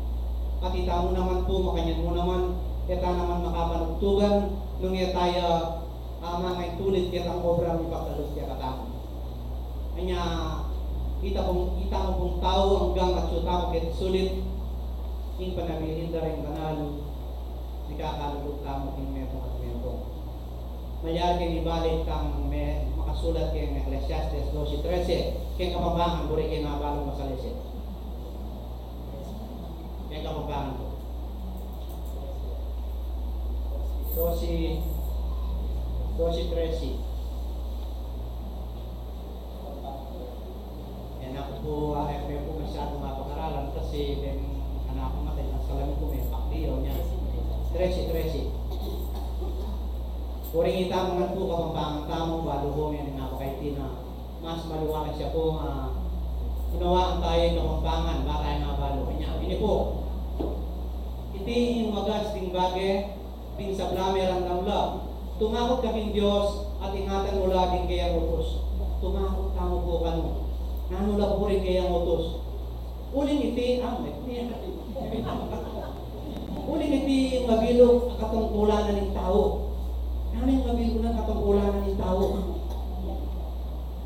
At ita mu naman pu, makanyan mu naman, e ta naman makapanugtugan nung e ta ya, ah, mamaintulid ketang obrang mipagkalub kekatamu. Anya, ita pung, ita mu pung tau, anggang atyu tamu keti sulit, ing panabilin da ring banal, mikakalugud tamu king metung at metung. Malyari keng ibalik tang me-, makasulat keng Ecclesiastes dose trese, keng Kapampangan, buri keng abalung masalese. Keng Kapampangan pu. Dose, dose trese. Yan aku pu, ah, e ku pu masyadung mapakaralan kasi deng anak ku, matay na, salamin ku me pakliyaw nya. Trese, trese. Uring ita mu ngan pu, Kapampangan tamu, balu ku ngeni nga baka iti na mas maliwanag ya pu, ah, unawaan taya ing Kapampangan, ba taya nga balu. Anya, ini pu. Iti ing wagas ding bage, ding sabla me ramdam la. Tumakot ka king Dios, at ingatan mu la ding kayang utus. Tumakot tamu pu kanu. Nanu la pu ring kayang utus? Uling iti, ah, me-, uling iti ing mabilug a katungkulan na ning tau. Nanu ing mabilug a katungkulan na ning tau?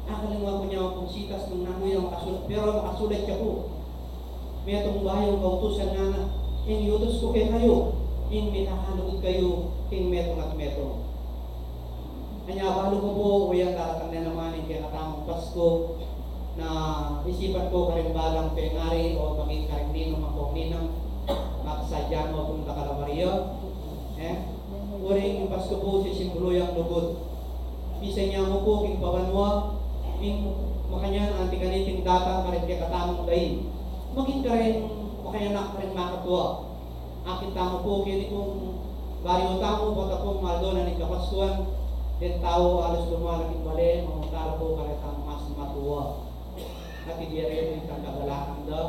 Akalimutan ku nya pung sitas nung nanu yang makasulat, pero makasulat ya pu. Metung bayung kautusan ngana, ing iutus ku kekayu, ing mikakalugud kayu king metung at metung. Anya, balu ku pu, uling daratang ne naman ing kekatamung Pasku, na isipan ku karing balang pengari o maging karing ninong ampong ninang, makasadya no pung dakal a Maria. Eh? Uling ing Pasku pu sisimbulu yang lugud. Misan ya mu pu king pabanua, ing makanyan anti kaniting datang karing kekatamung dain. Maging karing makanyan a karing makatua. Akit tamu pu keni kung baryu tamu, bota pung maldo na ning Kapaskuan, deng tau alus dumalang king bale, mamunta la pu karetang mas matua. At ibie re pu itang kagalakan da,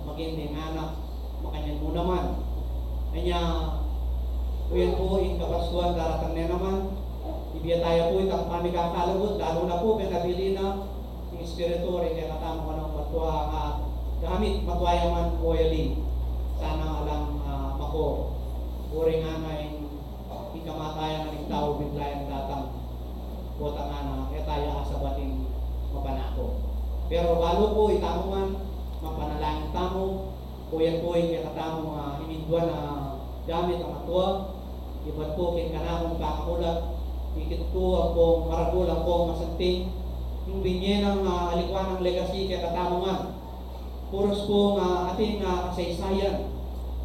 maging deng anak, makanyan mu naman. Anya, uyan pu, ing Kapaskuan daratang ne naman, ibie taya pu itang pamikakalugud, lalu na pu, penabilin na, ing Espiritu, ring kekatamung matua, ah, gamit, matua ya man o yali. Sana alang, ah, mako. Buri ngana ing, ing kamatayan ning tau bigla yang datang. Bota ngana, e taya asabat ing mapanako. Pero balu ku, ita mu man, mapanalangin tamu, Uyan pu ing kekatamung, ah, iminduan a gamit a matua, ibat pu king kanakung pangamulat, ikit ku ampong maragul ampong masanting, ing binye nang, ah, alikuan nang legasi kekatamu ngan. Puros pung, ah, ating, ah, kasaysayan,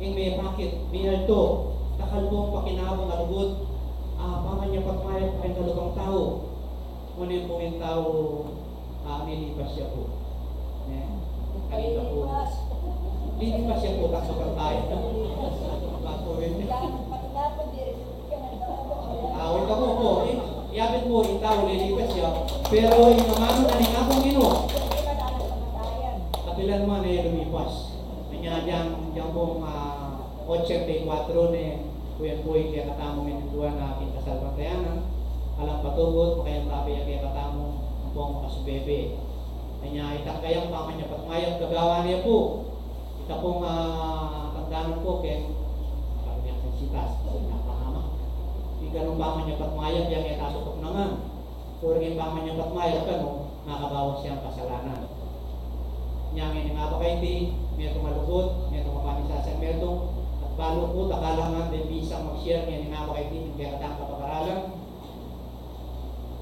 ing mepakit, mealto, dakal pung pakinabang a lugud, ah, pamanyapat mayap king kalubang tau. Nune pu ing tau, ah, lilipas ya pu. Ne? Kanita pu. Lilipas ya pu, takso pantay. Baku rin. Ah, uy, kamu pu. I-, yapin pu ing tau lilipas ya. Pero ing amanu na ning Apung Ginu, kapilan man e lumipas. Anya dian, dian pung, ah, ochenta y kuatro ne, uyan pu ing kekatamung iminduan a king kasalpantayanan, alang patugut, makanyan tabi ya kekatamu ampong makasubebe. Anya, itang kayang pamanyapat mayap gagawan ne pu. Ita pung, ah, tandanan pu keng, sabi niya, keng sitas, kasi nga pangama. Ing ganung pamanyapat mayap, yang e tatutukan ngan. Uring pamanyapat mayap kanu, makabawas yang kasalanan. Nya ngeni nga baka iti, metung a lugud, metung a pamisasan, metung, at balu ku, takalangan, deng bisang mag-share, ngeni nga baka iti, ing kekatang kapagaralan.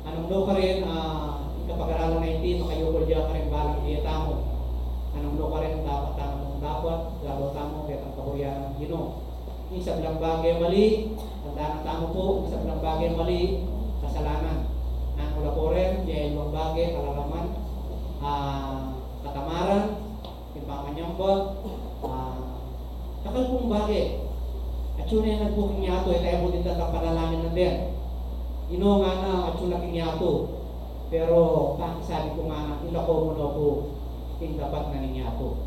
Anung nukarin, ah, ing kapagaralan a iti, makayukul ya karing balang bie tamu. Anung nukarin, dapat tamu, dapat, gagawan tamu, ketang kaburian nang Ginu. Ing sablang bage mali, tandanan tamu pu, ing sablang bage mali, kasalanan. Nanu la pu rin, ya ing bage, kalalaman, ah, katamaran, ing pamanyamba, ah, dakal pung bage. Atsu ne nagpu king yatu, e tamu pu ditak panalangin na din. Ino ngana, atsu na king yatu. Pero pakisabi ku ngana, ilako mu no pu ing dapat na ning yatu.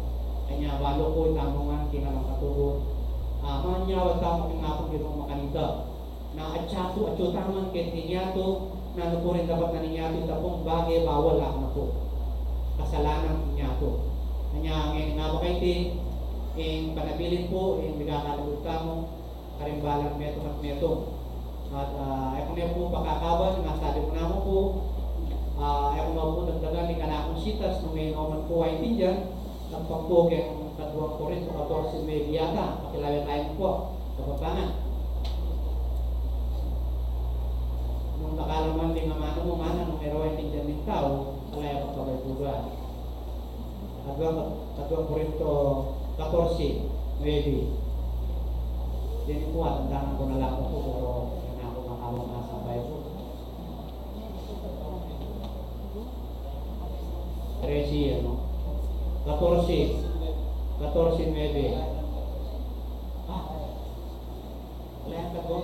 Kanya balu ku itamu ngan king alang katutu. Ah, manyawa tamu king Apung Ginu makanita. Na atsu, atsu tamu ngan king yatu, nanu pu ring dapat na ning yatu, ita pung bage bawal na pu. Kasalanan king yatu. Kanya ngeni nga ba kaiti, ing panabilin pu, ing migakalugud tamu, karing balang metung at metung. At, ah, e ku ne pu pakakaban, ing sabi ku namu pu, ah, e ku ne pu dagdagan ing kanakung sitas, nung e naman pu aintindian, nagpang pu keng kaduang Korinto katorse nuebe yata, pakilawe tamu pu, Kapampangan. Nung dakal naman ding amanu mu, mana, nung e ra aintindian ning tau, ala ya pagpabay pu ba. Kaduang, kaduang Korinto katorse nuebe. Yan pu, atandanan ku na la pu, pero kailangan ku makawang nasa bayu pu. Trese, ano? Katorse. Katorse nuebe. Ah. Wala yang tago.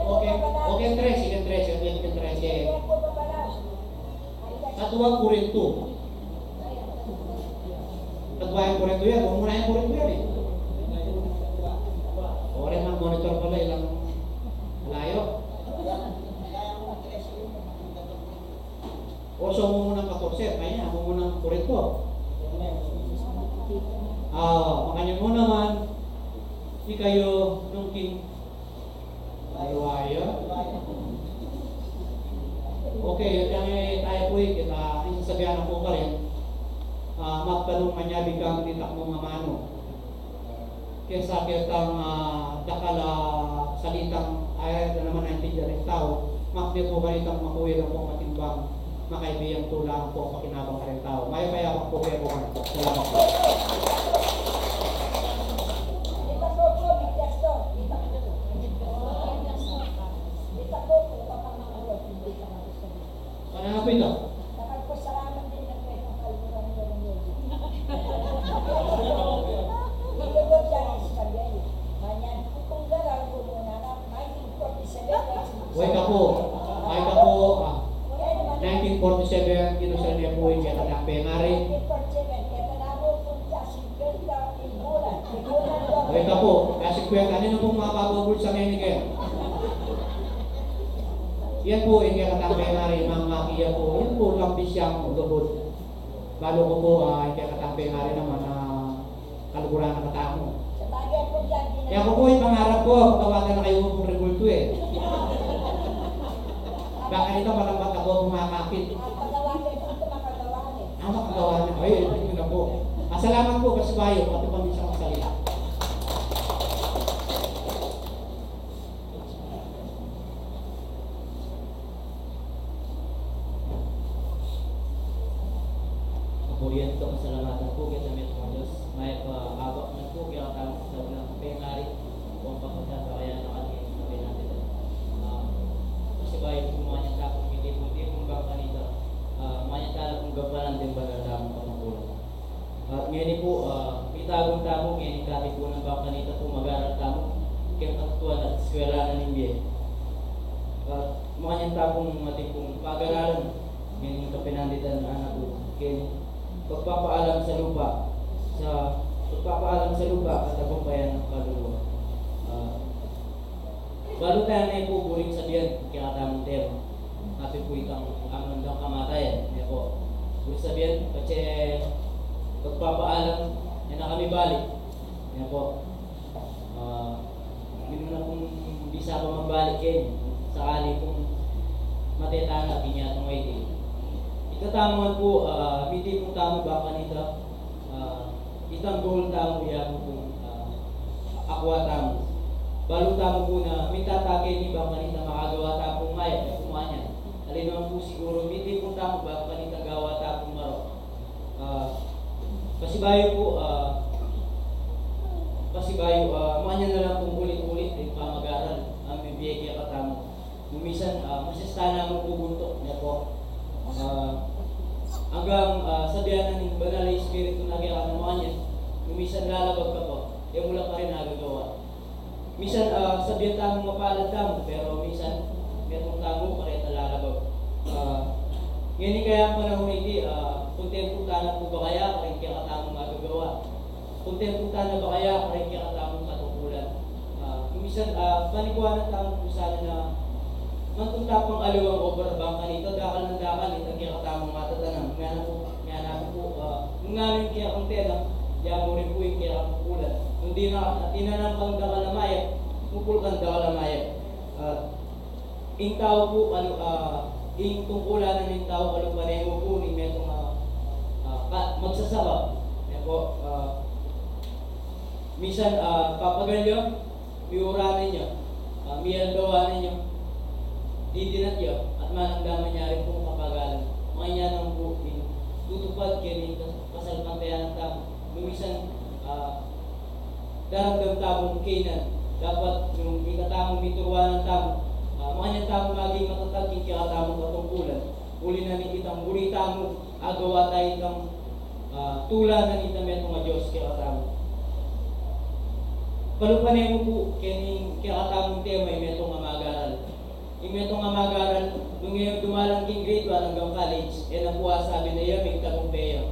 Okay, okay, trese, okay, trese, okay, trese. Kaduang Korinto. Kaduang Korinto yan. Huwag mo na yung Korinto yan eh. O, rin, mag-monitor pala, ilang malayo. O, so, muna ng katorse, kaya muna ng Korinto. Ah, makanya mo naman, ikayo, nung king, maluwaya. Okay, at yang, eh, tayo po, eh, kita, yung sasabihan na po ka rin, ah, magtanong manyabi kang ditak mong amanu. Kesa ketang, ah, dakal a salitang, ay, na naman naintindihan ning tau, makne pu kaytang makuwi lang pung matimbang, makaibigan tulang pung pakinabang karing tau. Mayap a yabak pu kekongan. Salamat pu. Mana na pu ita? Way ka pu, way ka pu, ah, nineteen forty-seven, Jerusalem ya pu ing kekatang pengari. Way ka pu, kasi kwenta, anu na pung mababubul sa menigen? Yan pu ing kekatang pengari, mangaki ya pu, yan pu, lambis yang lubud. Balu ku pu, ah, ing kekatang pengari naman, ah, kaluguran na katamu. Sabagay pu, yan, yan pu ing pangarap ku, pagawatan na kayu pung rebulto eh. Baka ito, malambat na pu makakit. Pagawatan pu, makagawa na. Ah, makagawa na. Ay, ito na pu. Ah, salamat pu, kasi bayu, pati pang isang salita. Kapurian at kapasalamatan pu keta Dios, mayap a abak na pu keta, sa unang pengari, o pagkatapos kaya na kami, sabi natin. Ah, kasi bayu pu, manyan ta pung mitipun-tipun bang kanita, ah, manyan ta pung gampanan ding banal tamung pamangkulan. At ngeni pu, ah, mitagun tamu, ngeni kami pu nang bang kanita pu mag-aral tamu keng katutuan at eskwela na ning bie. At makanyan ta pung atin pung pag-aralan, ngeni kapenanditan na pu, keng pagpapaalam sa lupa, sa pagpapaalam sa lupa at tagumpayan ng kaluluwa. Ah, Balu taya ne pu buring sabian keng katamung tema. Atin pu itang anggang kamatayan, ne pu. Buring sabian, patse pagpapaalam, e na kami balik, ne pu. Ah, minuna pung bisa pa magbalik keni, sakali pung mate tana, binyatang iti. Ita tamu man pu, ah, mitipun tamu bang kanita, ah, itang goal tamu ya pu pung, ah, akua tamu. Balu tamu pu na mitata keni bang kanita makagawa ta pung mayap, e pu manyan. Aliwa pu siguru mitipun tamu bang kanita gawa ta pung marok. Ah, Pasibayu pu, ah, pasibayu, ah, makanyan na lang pung ulit-ulit ing pamagaral a mibie kekatamu. Nung minsan, ah, masista na mu pu buntuk, ne pu. Ah, anggang, ah, sabian na ning Banal a Espiritu na kekatamu makanyan, nung minsan lalabag ka pa, e mu la pa rin agagawa. Minsan, ah, sabian tamu mapalad tamu, pero minsan metung tamu kareta lalabag. Ah, ngeni kaya panahun iti, ah, kuntentu tana pu ba kaya karing kekatamung agagawa? Kuntentu tana ba kaya karing kekatamung katungkulan? Ah, minsan, ah, panikuanan tamu pu sana na mantung ta pang aliwang obra bang kanita, dakal nang dakal itang kekatamung matatanam. Ngana pu, ngana pu, ah, nung nanu ing kekang tenang, ya mu rin pu ing kekang pupulan. Nung di na, tinanam kang dakal a mayap, mupul kang dakal a mayap. Ah, ing tau pu, kalu-, ah, ing tungkulan na ning tau kalupa ne mu pu ning metung a, ah, ka-, magsasaka. Ne pu, ah, minsan, ah, papagal ya, miura na ya, ah, mialdawan na ya, didinat ya, at manang da manyari pung kapagalan. Makanyan na pu ing tutupad keni kas-, kasalpantayanan tamu. Nung minsan, ah, daramdam tamung kainan, dapat nung ikatamu mituruanan tamu, ah, makanyan tamu maging matatag king kekatamung katungkulan. Uli na ning itang buri tamu, agawa ta itang, ah, tula na ning metung a Dios kekatamu. Kalupa ne mu pu, keni kekatamung tema, ing metung a magaral. Ing metung a magaral, nung e dumalan king grade one anggang college, e na pu asabi na ya migtagumpe ya.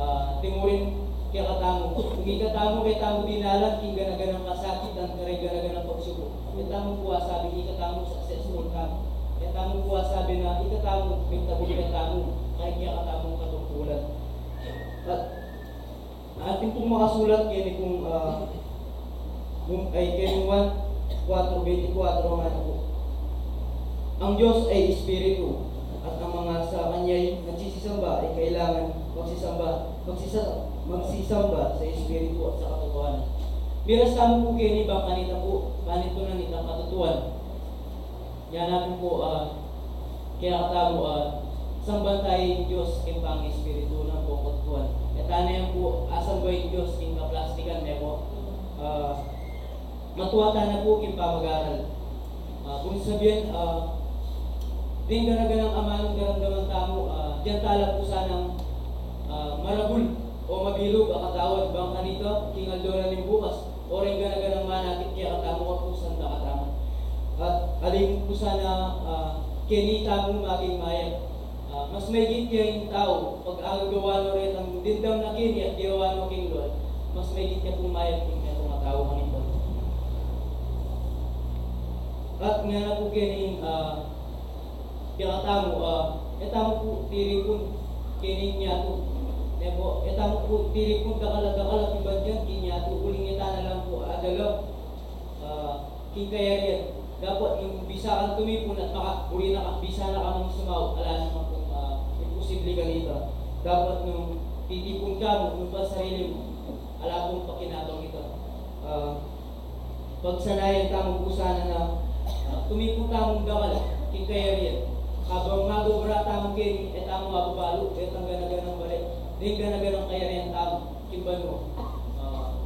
Ah, timurin kekatamu, nung ikatamu, e tamu dinalan king gana-ganang kasakitan, karing gana-ganang pagsubuk. E tamu pu asabi ikatamu successful tamu. E tamu pu asabi na ikatamu migtagumpe tamu karing kekatamung katungkulan. At atin pung makasulat keni pung, ah, Mum-, ay, keni Juan kuwatro bentikwatro, ngana pu, "Ang Diyos ay Espiritu, at ang mga sa Kanya'y nagsisisamba ay kailangan magsisamba, magsisa-, magsisamba sa Espiritu at sa katotohanan." Miras tamu pu keni bang kanita pu, panitu na nita katutuan. Ngana pu, ah, kekatamu, ah, samban ta ing Dios king pangaespiritu nang pungkatuan. E tana yang pu asamba ing Dios king kaplastikan, ne pu. Ah, matua tana pu king pamagaral. Ah, buri sabian, ah, deng gana-ganang amanung daramdaman tamu, ah, dinan ta la pu sanang, ah, maragul o mabilug a katawan bang kanita king aldo na ning bukas, o reng gana-ganang manakit kekatamu, kapusan da katamu. At ali mu pu sana, ah, keni tamu maging mayap. Ah, mas maigit ya ing tau pag-agagawan no retang dimdam na keni at gawan no king lual. Mas maigit ya pung mayap ing metung a tau kanita. At ngana pu keni, ah, kekatamu, ah, e tamu pu tiripun keni ing yatu. Ne pu, e tamu pu tiripun dakal a dakal a pibandian keni ing yatu, uling e tana lang pu adala, ah, king kayarian. Dapat nung bisa kang tumipun at maka-, buri na ka, bisa na ka mang sumau, ala naman pung, ah, imposible kanita. Dapat nung titipun ka mu, nung pansarili mu, ala pung pakinabang ita. Ah, pagsanayan tamu pu sana na, ah, tumipun tamung dakal king kayarian. Kabang magobra tamu keni, e tamu ababalu detang gana-ganang bale, deng gana-ganang kayarian tamu king banua. Ah,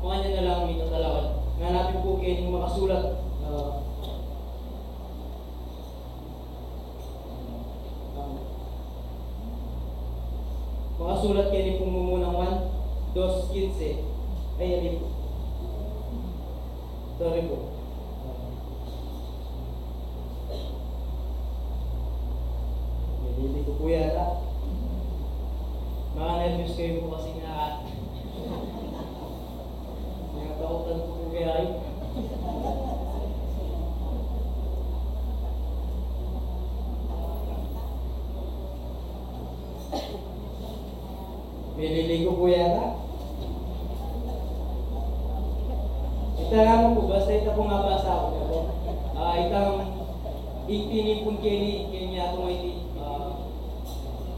makanyan na lang mitatalakad. Ngana pu keni makasulat, ah, Makasulat keni pung mumunang Juan dos quince. Ay, ali pu. Sorry pu. Nilili ku pu yata. Mga nervous kayu pu kasi nga. Natakutan ku pu kaya kayu. Milili ku pu yata. Ita naman pu, basta ita pu mabasa ku pu. Ah, itang ing tinipun keni, keni atung iti, ah,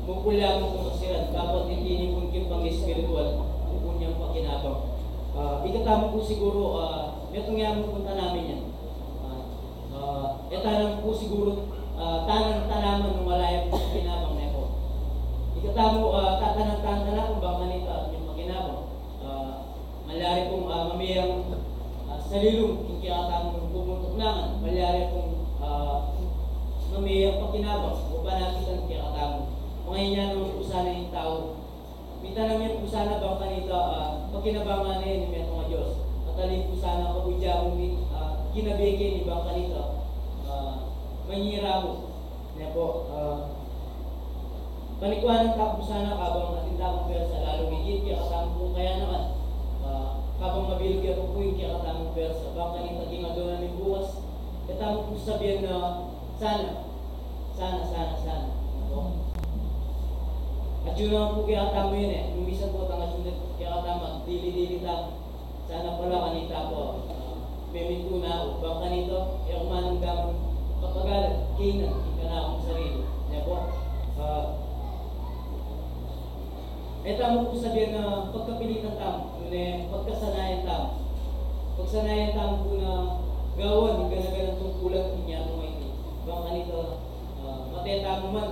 mupul ya mu pu kasiran, dapat ing tinipun king pang-espiritual, mupul yang pakinabang. Ah, ikatamu pu siguru, ah, metung ya mu pung tanamin yan. Ah, ah, e tana mu pu siguru, ah, tanang tanaman nung ala yang pakinabang, ne pu. Ikatamu, ah, tatanang-tanang na kung bang kanita atin yang pakinabang. Ah, malyari pung, ah, mamie yang, ah, salilung king kekatamung bubuntuk naman. Malyari pung, ah, mamie yang pakinabang o panakitan kekatamu. Mangayan ya naman pu sana ing tau. Mitanam ya pu sana bang kanita, ah, pakinabangan ne ning metung a Dios. At ali pu sana kabudya mu mi, ah, kinabe ke ni bang kanita, ah, manyira mu. Ne pu, ah, panikwanan ta pu sana kabang atin tamung pwersa, lalu migit kekatamu pung kayanakan. Ah, kabang mabilug ya pu pu ing kekatamung pwersa, bang kanita king aldo na ning bukas, e tamu pu sabian na sana, sana, sana, sana. Ne pu. Atyu naman pu kekatamu yan e, nung misan pu atin atyu na kekatamu, dili-dili tamu. Sana pala kanita pu, ah, memintu na ku, bang kanita, e ku manamdaman kapagalan, kainan, ing kanakung sarili. Ne pu, ah, e tamu pu sabian na pagkapilitan tamu, nune pagkasanayan tamu. Pagsanayan tamu pu na gawan ing gana-ganang tungkulan king yatu a iti. Bang kanita, ah, mate tamu man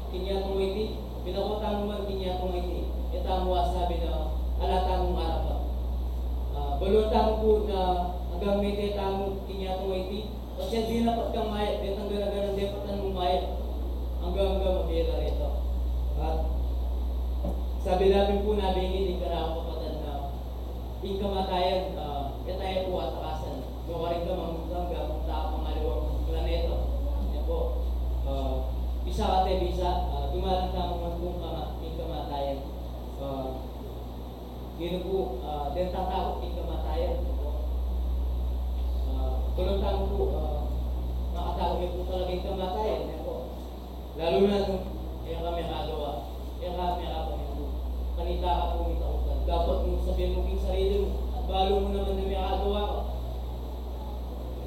king yatu a iti, pinako tamu man king yatu a iti, e tamu asabi na ala tamung arapan. Ah, balu tamu pu na anggang mete tamu king yatu a iti, kasi di na pat kang mayap, detang gana-ganang depatan mung mayap, anggang-anggang mabie la reta. At sabi la pin pu nabie ning kanakung kapatad na ing kamatayan, ah, e taya pu atakasan. Nukarin ka mangutang, gapang tau pangaliwang planeta. Ne pu, ah, bisa kate bisa, ah, dumalan tamu man pung kama-, ing kamatayan. Ah, ngeni pu, ah, den tatakut king kamatayan. Ne pu, ah, balu tamu pu, ah, makatakut ya pu talaga ing kamatayan. Ne pu. Lalu na nung e ka mekagawa, e ka mekapamintu, kanita ka pu mitakutan. Dapat mung sabian mu king sarili mu, at balu mu naman na mekagawa ka,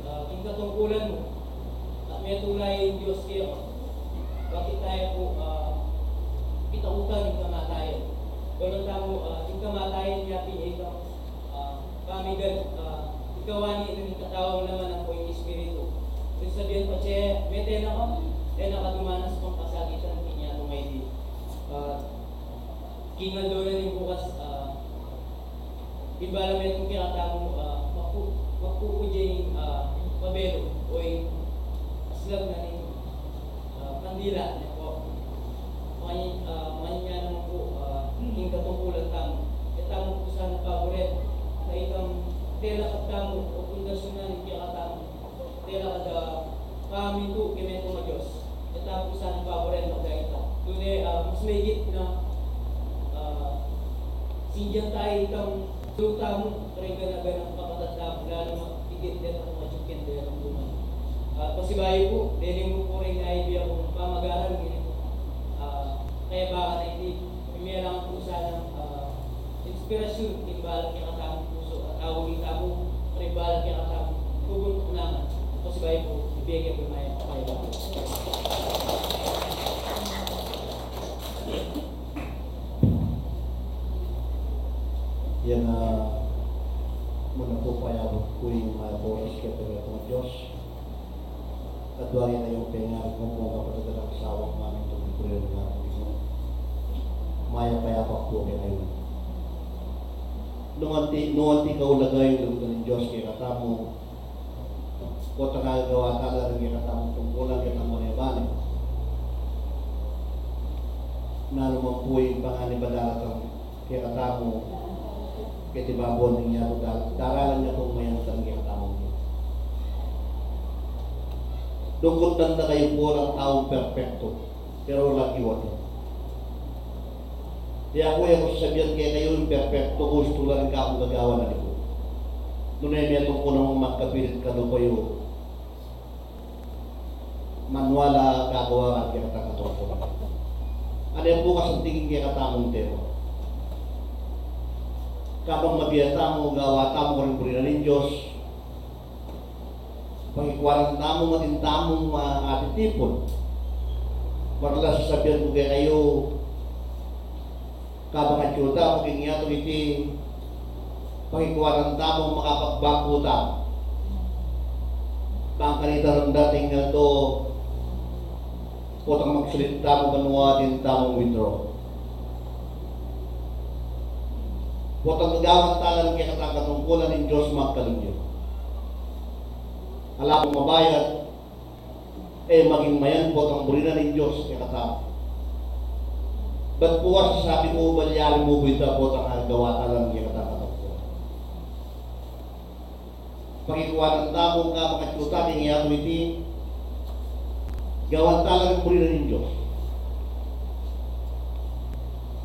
ah, king katungkulan mu, at metula ya ing Dios keka. Bakit taya pu, ah, kitakutan ing kamatayan? Balu tamu, ah, ing kamatayan ya pin e ka ah, pamigan, ah, ikawani na ning katawan, laman na pu ing espiritu. Ibig sabihin, patse mete na ka, e na ka dumanas pang kasakitan king yatu a iti. Ah, king aldo na ning bukas, ah, ing balamu metung kekatamu, ah, mapu-, mapupudya ing, ah, pabelum o ing aslag na ning ah, kandila, ne pu. Mangan-, ah, manganyan ya naman pu, ah, king katungkulan tamu. E tamu pu sana paburen, na itang tela katamu, o pundasyon na ning kekatamu. Tela kada pamintu king metung a Dios. E tamu pu sana paburen, magdakit ta. Tune, ah, mas maigit na, ah, sindian taya itang Tutu tamu, karing gana-ganang kapatad tamu, lalu na king deta pu, matsuk king deta pu man. Ah, pasibayu pu, deni mu pu ring aibie kung pamagaran, ngeni, ah, kaya baka na iti, mimie lang pu sana, ah, inspirasyon, king balang kekatamung pusu, at auli tamu, karing balang kekatamung bubuntuk naman. Pasibayu pu, ibie ke pu mayap a kaya baka. Yan, ah, muna pu, payabut ku ing mayap a oras keti pu ing Dios. At wari na yung pengar ko mo kapatid at asawa ko namin itong April na ito. Mayap a payabut ku kekayu. Nung anti, nung anti kaulaga ing lugud ning Dios kekatamu, Potang agawa tala ring kekatamung tungkulan, kekatamung bale. Nanu man pu ing panganibadal kekatamu, keti babon ning yatu, dal-, daralan na pung mayap ing kekatamung. Dungkut dan da kayu pu rang taung perpektu. Pero lagi watu. Kaya ku, e ku sasabian kekayu ing perpektu, gustu la ring kakung gagawan na di ku. Nune metung ku namang magkapilit kanu kayu, manual a gagawan kekatang katungkulan. Ane pu kasanting king kekatamung tema. Kabang mabie tamu, gawa tamu karing buri na ning Dios. Pakikuanan tamu, atin tamung, ah, atitipun. Marlas sasabian ku kekayu, kabang atyu tamu king yatu iti, pakikuanan tamu, makapagbangku tamu. Bang kanita ring dating aldo, Potang magsulit tamu banua atin tamung withdraw. Potang gagawan tala ring kekatang katungkulan ning Dios magkalugud. Ala pung mabayat, e maging mayan potang buri na ning Dios kekatamu. Bat pu, sasabi ku, malyari mu pu ita potang agawa tala ring kekatang katungkulan. Pakikuanan tamu ing kapangatyu ta king yatu iti, gawan tala ring buri na ning Dios.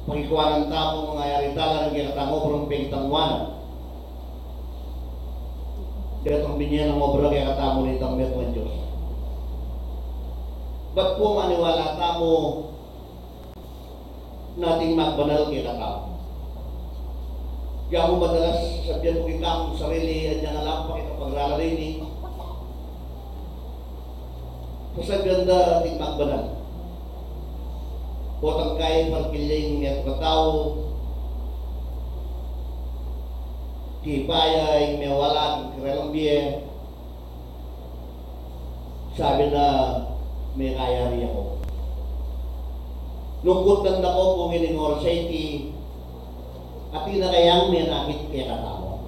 Pakikuanan tamu ing mangayari tala ring kekatang obra ning pekitang wanan. Kekatang binye nang obra kekatamu nitang metung a Dios. Bat pu maniwala tamu na ating magbanal kekatamu. Kaya ku madalas sasabian ku kekang sarili, anyang alang pakikapaglalari ini, sasabian da ating magbanal. Potang kaya parkilya ing metung a tau, kipaya ing mewalat ing karelang bie, sabi na, mekayari ya ku. Lungkut nang dako pu ngening oras a iti, atin na kayang menakit kekatamu?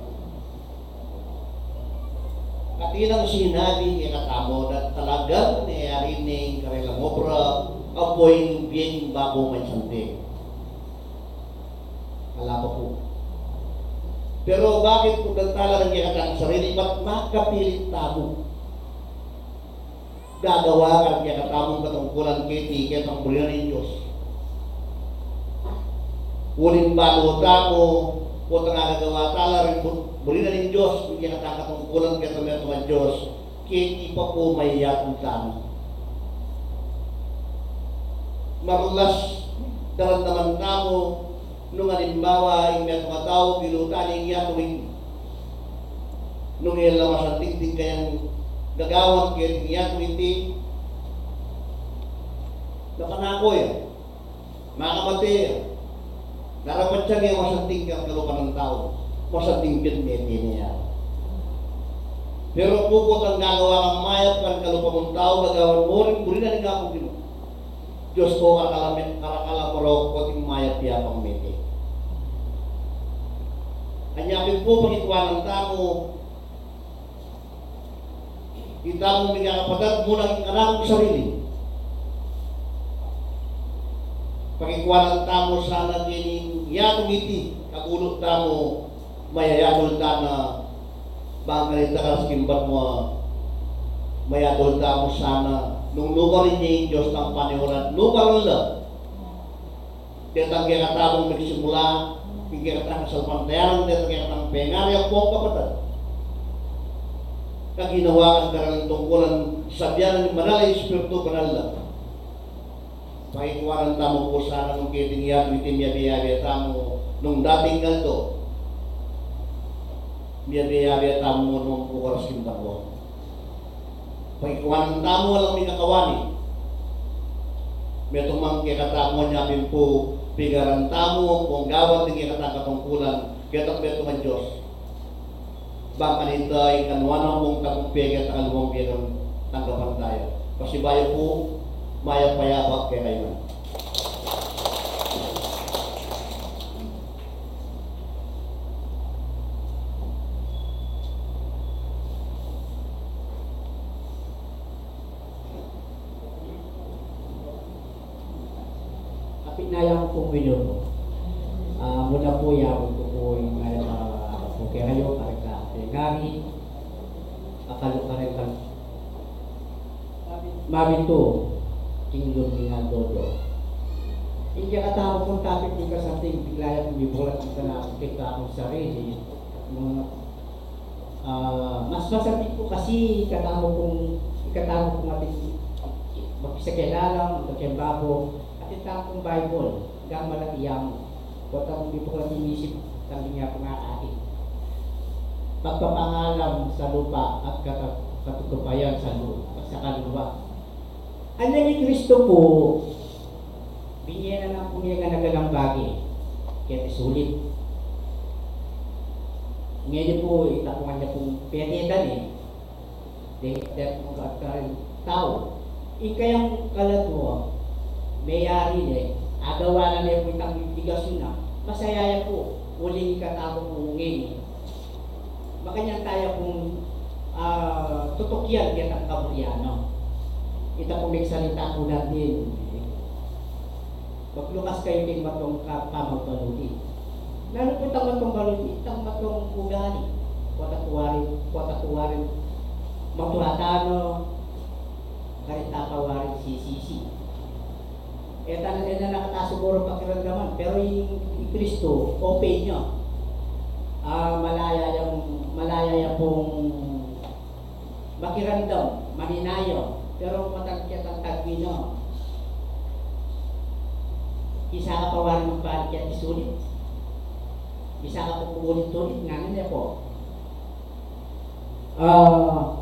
Atin nang sinabi kekatamu na talagang meyari ne ing karelang obra, ampo ing bie ning babo mansanting? Ala pa pu. Pero bakit ku tatalaran kekatang sarili, bat makapilit tamu gagawan kekatamu ing katungkulan keti, ketang buri na ning Dios? Uling balu tamu, potang agagawa tala ring bu-, buri na ning Dios, ing kekatang katungkulan ketang metung a Dios, keti pa pu mayayatul tana. Marulas, daramdaman tamu, nung alimbawa, ing metung a tau, bilutan ne ing yatu iti. Nung e la masanting ing kayang gagawan keti king yatu iti, napanako ya, makamate ya. Narapat ya ing masanting king kalupa ning tau, masanting pin mete ne ya. Pero pu, potang gagawa kang mayap king kalupa mung tau, gagawan mu ring buri na ning Apung Ginu. Dios ko, karakal a me-, karakal a marokot ing mayap ya pang mete. Anya pin pu, pakikuanan tamu, itamu mikakapatad, mu nang ing kanaku sarili. Pakikuanan tamu sana keni, yatu iti, kagulu tamu, mayayatul tana, bang kanita karas king banua, mayayatul tamu sana, nung nukarin ne ing Dios tang paniwanan, nukarin la. Detang kekatamung migsimula, ing kekatang kasalpantayanan, detang kekatang pengari ampong kapatad. Kaginawa kang karelang tungkulan, sabian ning Banal a Espiritu, banal la. Pakikuanan tamu pu sana nung keti ing yatu iti miyabe-yabe tamu, nung dating aldo, miyabe-yabe tamu mu nung pu karas king banua. Pakikuanan tamu, alang mikakawani. Metung man kekatamu, anya pin pu, pigaran tamu, kung gawan ding kekatang katungkulan, ketang metung a Dios. Bang kanita ing kanuan nang mung tagumpay keta, kaluwang bie nang tanggapan taya. Pasibayu pu, mayap a yabak kekayu ngan. Kapit na yang pung minum. Ah, muna pu, yabut ku pu ing mayap a abak ku kekayu, kareng kapengari, akalu kareng kal-, mabitu, king lub ning aldo-aldo. Ing kekatamu pung topic ning kasanting, bigla yang mibuklat ing kanaku kekang sarili, mga Ah, mas masanting pu kasi ikatamu pung, ikatamu pung atin makisakilalam, magkembabo, atin tamu pung Bible, gama lati yamu. Potang mibuklat ing isip, tambing ya pung atin. Pagpapangalam sa lupa at kata-, katutupayan sa lu-, sa kaluluwa. Anya i Kristo pu, binye na nang pu ing anagalang bage keti sulit. Ngeni pu, ita pu, anya pung petetan e, de, de pu, karin tau. Ing kayang kaladwa, meyari ne, agawa na ne pu itang obligasyun na, masaya ya pu, uling ikatamu pu ngeni. Makanyan taya pung, ah, tutukian ketang kaburian, no? Ita pung migsalita pu natin. Maglukas kayu king matung ka-, pamagbaluti. Nanu pu itang matung baluti, itang matung ugali. Pota pu warin, pota pu warin, maturatan no, karin ta pa warin sisisi. E ta, e na na kata siguru pakiramdaman, pero i, i Kristo, open ya. Ah, malaya yang, malaya ya pung makiramdam, maninaya, pero matagkat ang tagpi na. Bisa ka pa warin magpanikit isulit. Bisa ka pa ulit-ulit, ngana ne pu. Ah,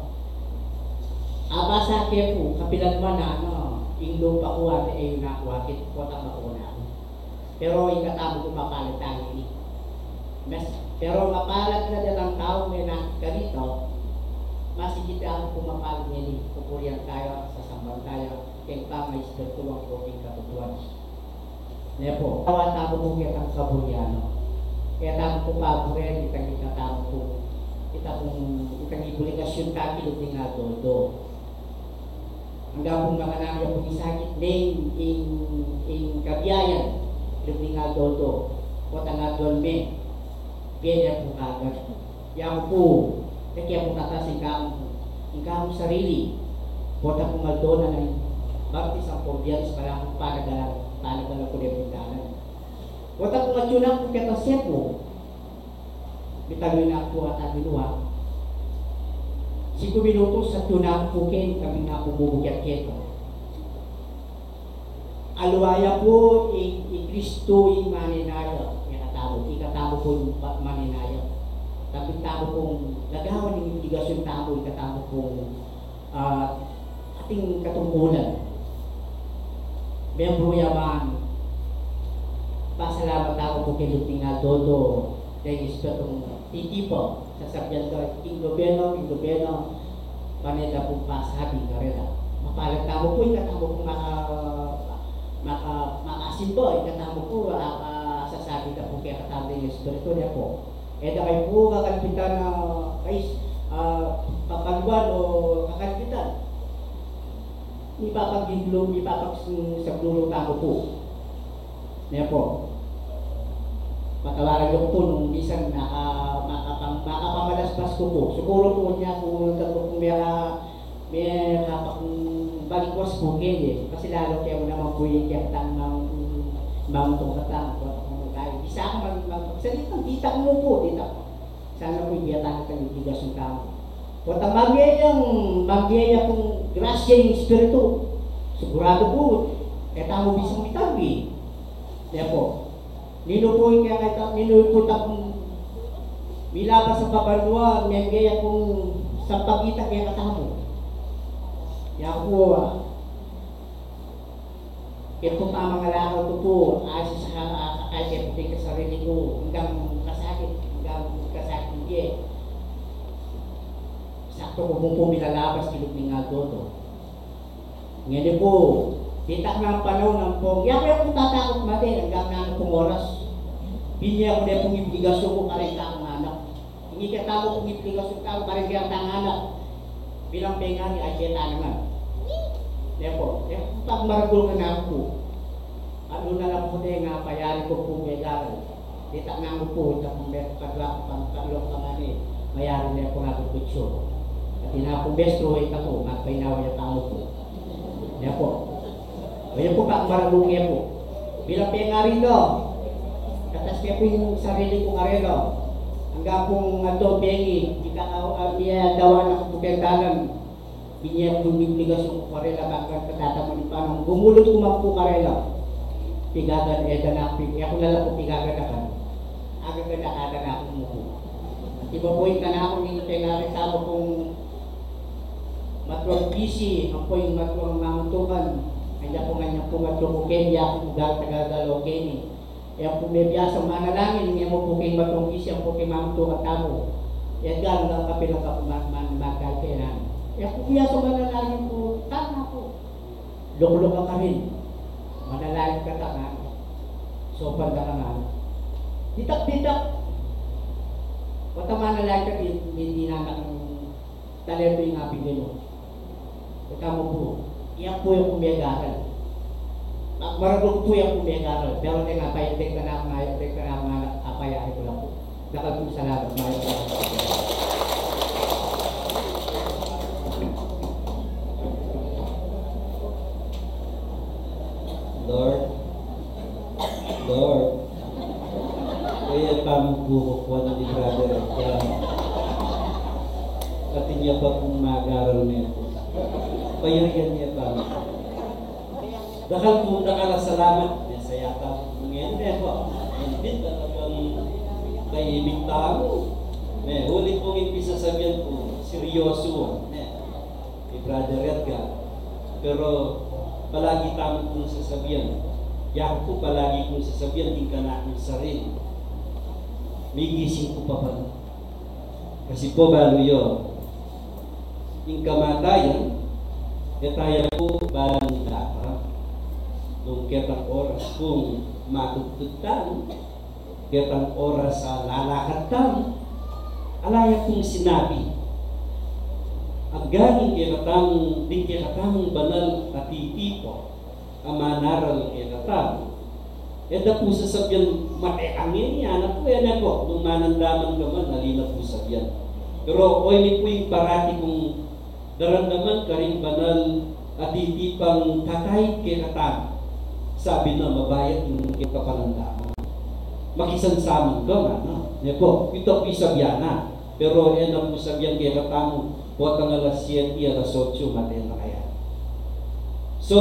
abasa ke pu, kapilan man na, no, ing lupa ku ate, e yu na ku akit, pota maku na. Pero ikatamu pu mapalad tang ini. Mas, pero mapalad na datang tau menakit karito, mas ikit aku pu mapalad ngeni, pupurian taya, sasamban taya, keng pamaispirituan pu king katutuan. Ne pu, awa tamu pu ketang kaburian, no? Keta mu pu paburen, itang ikatamu pu, itang, itang obligasyun ta kilub ning aldo-aldo. Anggang pu makananu ya pu ing sakit, ing, ing, ing kabiayan, kilub ning aldo-aldo, potang aldo-aldo me, bie ne pu kagad. Yaku pu, e ke pu tatas ing kaku, ing kaku sarili, pota pung aldo na nang Martis ampong Biernes, para ku panagalan, panagalan ku ne pu ing dalan. Pota pung atiu na ku keta sepu, mitabi na ku at atiu na. Singku minutus, atiu na ku keni, tabi na ku bubukyat keta. Aliwa ya pu, i, i Kristo ing maninaya, ikatamu, ikatamu pu ing pa-, maninaya. Tapi tamu pung lagawan ing obligasyun tamu, ikatamu pung, ah, ating katungkulan. Miyembru ya man, pasalamat tamu pu keng Luping Aldo-aldo, deng espiritung titipa, sasabian da, ing gobierno, ing gobierno, pane da pung pasabi karela. Mapalad tamu pu, ikatamu pu maka-, maka-, makasimba, ikatamu pu, ah, ah, sasabi da pu kekatamu ing espiritu ne pu. E da kayu pu kakalpitan, ah, kais-, ah, papaluan o kakalpitan. Mipapagdidlu, mipapag-, saglulu tamu pu. Ne pu. Patawaran yu ku pu nung misan maka-, makapang-, makapamalaspas ku pu. Siguru pu nya pu, taku pu mera, mera kapang balikwas pu keni. Kasi lalu kaya mu naman pu ing kaya katang mang-, mangutong katang, kung ano tayo. Bisa ka mag-, mag-, salita, ditak mu pu, ditak. Sana pu, ibie tang itang obligasyun tamu. Potang mabie yang, mabie ya pung grasya ing Espiritu. Siguradu pu, e tamu bisang mitagui. Ne pu. Ninu pu ing kekata, ninu pu itang milabas a banua, mebie ya pung sampagita kekatamu. Yaku pu, ah, e pu pamangalakal ku pu, asis a, a, a, e pu king kasarili ku, anggang kasakit, anggang kasakit ye. Saktu ku pu, pu milalabas kilub ning aldo-aldo. Ngeni pu, ditak nang panaun ampong, yaku, yaku tatakut mate, anggang nanu pung oras. Binie ku ne pung obligasyun ku kareng kakung anak. Ing ikatamu pung obligasyun tamu kareng kekatang anak. Bilang pengari, agyat tana ngan. Ne pu, e, pagmaragul kanaku pu. Anu na la pu ne nga, payari ku pu megaran. Ditak nanu pu, itang me-, padua ku pang, padua ku pang ani, mayari ne pu nga pu kutsu. At ina pu, mestro, ita pu, magpainawa ya tamu pu. Ne pu. O ya pu, pagmaragul ke pu. Bilang pengari do, katas ke pu ing sarili ku karela. Anggang pung aldo bengi, ikakawa, ah, iya dawan aku pu keng dalan. Binie ku ing obligasyun ku karela, bangkan katatamu ning panahun. Gumulut ku man pu karela. Pigagan, e da na pi-, e ku na la pu pigaganakan. Agagan na, agagan na ku mu pu. Iba pu ing kanaku, ing pengari tamu pung matuang bisi, ampo ing matuang mamuntukan. Kanya pu, kanya pu, matuang ku keni, aku pu gal-, tagal-galo keni. E ku pu mebiasang manalangin, e mu pu king matuang bisi, ampo king mamuntukan tamu. E gal-, gal-, kapilan ka pu ma-, ma-, magkaipenan. E ku pu biasang manalangin pu, tama pu. Lukluk ka karin. Manalangin ka ta ngan. Saupan da ka ngan. Ditak-ditak. Pota manalangin ka, di, di, di na naman talento ing apili mu. Ika mu pu, iya pu ing megaral. Ma-, maragul pu ing megaral. Pero de nga pa, de ka na, de ka na, apayari ku la pu. Dakal pung salamat, mayap a. Lord, Lord, kaya pa mu pu kukuan ni Brother Edgar. Atin ya pa pung magaral metung. Payarian ya pa mu. Dakal pung dakal a salamat, ne, sa yata. Ngening, ne, pu. Ngening, talagang kaibig tamu. Ne, uli pung ing pisasabian ku, seryoso, ne, ni Brother Edgar. Pero palagi tamu pung sasabian. Yaku pu palagi kung sasabian, ing kanakung sarili. Migising ku pa pala. Kasi pu balu yu, ing kamatayan, e taya pu balu data. Nung ketang oras kung matugtug tamu, ketang oras a lalakad tamu, ala ya pung sinabi. Agani kekatamu, ding kekatamung banal a titipu a manaral kekatamu. E da pu sasabian, mate kami, anak ku, e ne pu, nung manandaman ka man, ali na pu sabian. Pero, o, ini pu ing parati kung daramdaman karing banal a titipang tatai kekatamu. Sabi na, mabayat ing kapanandaman. Makisansaman ka, mana. Ne pu, ita pu ing sabian na. Pero e na pu sabian kekatamu, potang alas siyete, alas otso, mate na kaya. So,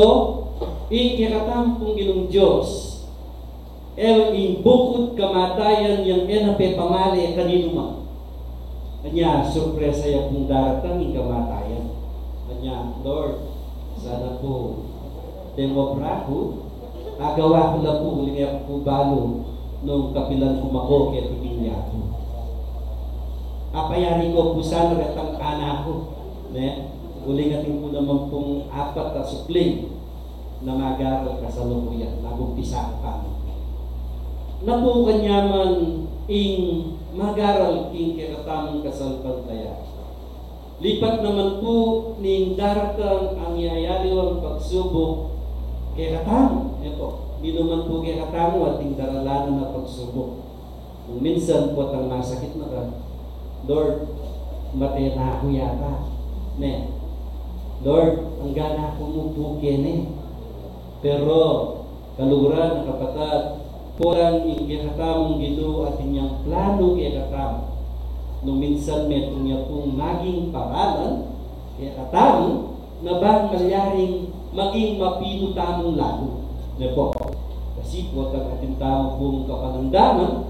ing kekatamu pung Ginung Dios, e ing bukut kamatayan yang e na pepamale kaninu man. Anya, surpresa ya pung daratang ing kamatayan. Anya, Lord, sana pu, deng obra ku, agawa ku la pu, uling e ku pu balu nung kapilan ku mako keti king yatu. Apayari ku pu sana retang anak ku, ne? Uling atin ku naman pung apat a supling na magaral kasalukuyan, nagumpisan ku pa. Napukan ya man ing magaral king kekatamung kasalpantaya. Lipat naman pu ning daratang a miyayaliwang pagsubuk kekatamu. E pu, ninu man pu kekatamu ating daralanan a pagsubuk. Nung minsan potang masakit na ka, Lord, mate na ku yata. Ne. Lord, angga na ku mu pu keni. Pero, kaluguran a kapatad, potang ing kekatamung Ginu atin yang planu kekatamu. Nung minsan metung ya pung maging paralan kekatamu, na bang malyaring maging mapinu tamung lalu. Ne pu. Kasi potang atin tamu pung kapanandaman,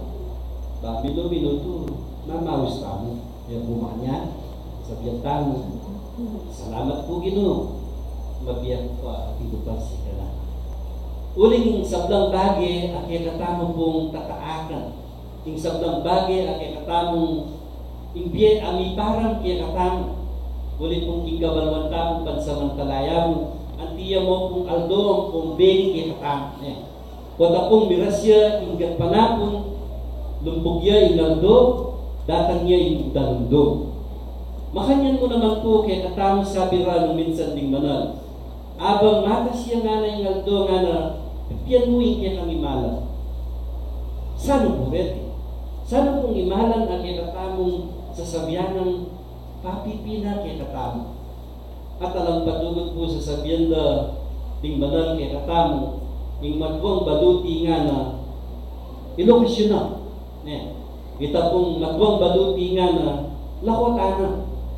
ba minu-minutu, mamaus tamu. Ya pu makanyan, sabian tamu, salamat pu Ginu, mabiag pa, ati ku pa sikanan. Uling sablang bage a kekatamu pung tataakan, ing sablang bage a kekatamung ing bie a miparam kekatamu, uli pung king kabaluan tamung pansamantalayamu, anti ya mu pung aldo ampong beni kekatamu. E, pota pung miras ya ing gatpanapun, lumbug ya ing aldo, datang ya ing dalundung. Makanyan mu naman pu kekatamu, sabi ra nung minsan ding banal, abang matas ya ngana ing aldo ngana, pipian mu ing kekang imalan. Sanu pu reti? Sanu pung imalan a kekatamung sasabian nang papipi na kekatamu? At alang patugut pu sasabian da ding banal kekatamu, ing matuang baluti ngana, ilokasyon na. Ne, ita pung matuang baluti ngana, lakota na.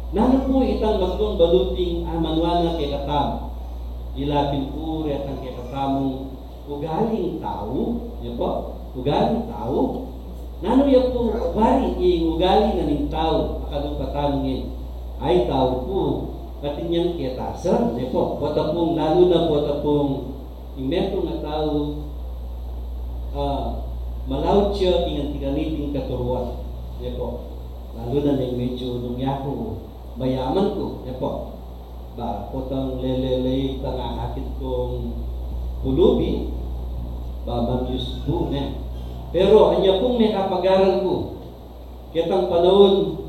Nanu pu itang matuang baluting amanuan na kekatamu? Ila pin pu retang kekatamung ugaling tau, ya pu? Ugaling tau. Nanu ya pu wari ing ugali na ning tau a kalupa tanu ngeni? Ay, tau pu, atin yang ketasan, ya pu? Pota pung, lalu na pota pung ing metung a tau, a, malaut ya king anti kaniting katuruan, ya pu? Lalu na neng medyu nung yaku mayaman ku, ya pu? Ba, potang lele-lele itang akakit kung pulubi, ba, mamyus ku ne. Pero anya pung mekapagaral ku, ketang panaun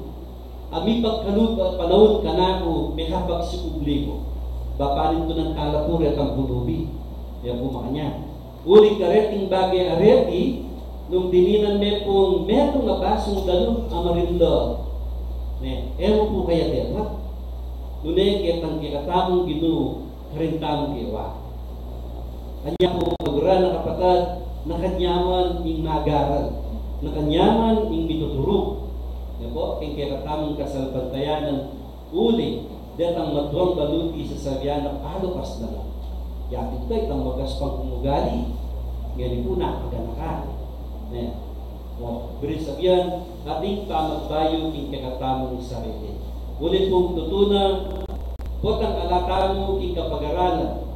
a mipagkalub-, panaun kanaku, mekapagsukubli ku, ba, panintunan kala pu retang pulubi. Ya pu makanyan. Uling kareting bage a reti, nung dininan me pung metung a basung dalu a marimla. Ne, e mu pu kaya depat? Nune ketang kekatamung Ginu, karin tamung kewa. Anya pu, luguran a kapatad, nakanyaman ing magaral, nakanyaman ing mituturu. Ne pu, king kekatamung kasalpantayanan, uli, detang matuang balu ing sasabian na palupas na la. Yapin ta itang magaspang kung ugali, ngeni pu napaganakan. Ne. O, buri sabian, atin pamagbayu king kekatamung sarili. Uli pung tutu na, potang ala tamu king kapagaralan,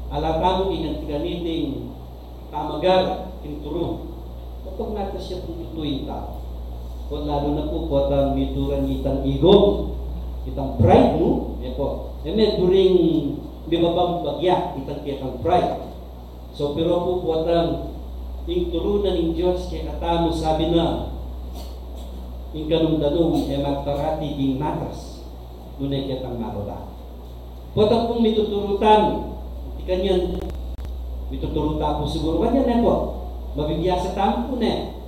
ala tamu king anti kaniting pamagar king turu. Kapag natas ya pung tutu ing tau, kung lalu na pu potang mituran itang ego mu, itang pride mu, e pu. E me during mibabang bagya itang kekang pride. So, pero pu potang ing turu na ning Dios kekatamu, sabi na, ing kanung danum e magparati king matas, nune ketang mababa. Pota pung mituturu tamu, ikanyan, mituturu tamu siguru kanyan, ne pu? Mabibiasa tamu pu, ne?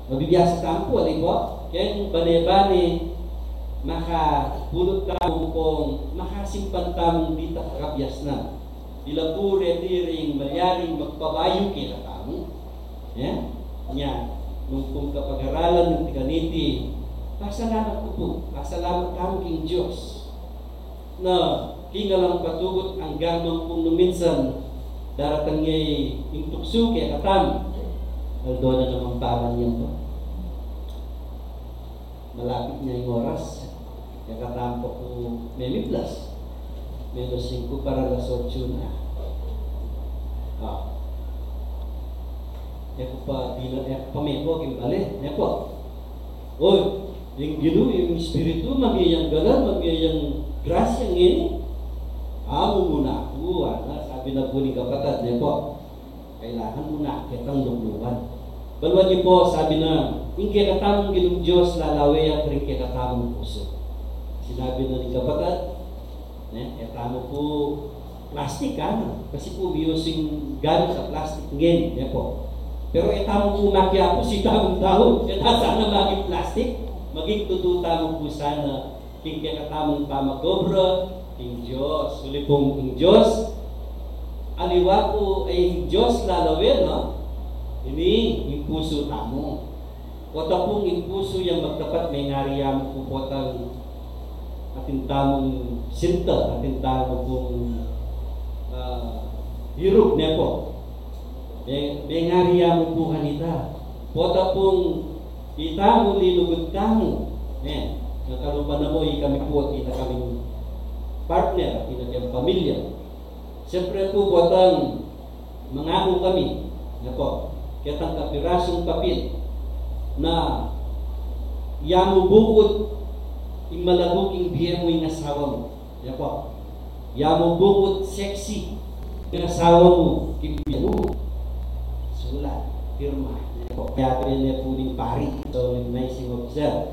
Mabibiasa tamu pu, ali pu? Keng bane-bane, makapulut tamu pung, makasimpan tamu dita kakabiasnan. Ila pu reti ring malyaring magpabayu kekatamu. Ya? Nya, nung pung kapagaralan ning tikaniti, pasalamat ku pu, pasalamat tamu king Dios. Na, king alang patugut anggang man pung nung minsan, daratang ya ing tuksu kekatamu. Aldo na naman paman yan pu. Malapit na ing oras. Kekatamu pa pu memiplas. Menos singku para alas otso na. Ah. E ku pa bina, e ku pa meko king bale, ne pu? Oy, ing Ginu, ing Espiritu, mamie yang galad, mamie yang grasya ngeni. Amu mu na pu, ana, sabi na pu ning kapatad, ne pu? Kailangan mu na ketang luglugan. Baluan yu pu, sabi na, ing kekatamung Ginung Dios lalawe ya karing kekatamung pusu. Sinabi na ning kapatad, ne, e tamu pu plastik, a, kasi pu miyusing gamit a plastik ngeni, ne pu? Pero e tamu pu makiapus, itamung tau, e ta sana maging plastik, maging tutu tamu pu sana king kekatamung pamag-obra king Dios. Uli pung ing Dios, aliwa pu, e ing Dios lalawe na, ini ing pusu tamu. Pota pung ing pusu yang magtapat, mengari ya mu pu potang atin tamung sinta, atin tamu pung, ah, biruk, ne pu? Me-, mengari ya mu pu kanita. Pota pung itamu linugud tamu. Ne, nakalupa na mu, ikami pu, atin na kaming partner, atin na kaming pamilya. Siyempre pu, potang mangaku kami, ne pu, ketang kapirasung papil na ya mu bukut ing malagu king bie mu ing asawa mu. Ya pu. Ya mu bukut sexy ing asawa mu king bie mu. Sulat, pirma. Ya pu. Yapin ne pu ning pari, solemnizing officer.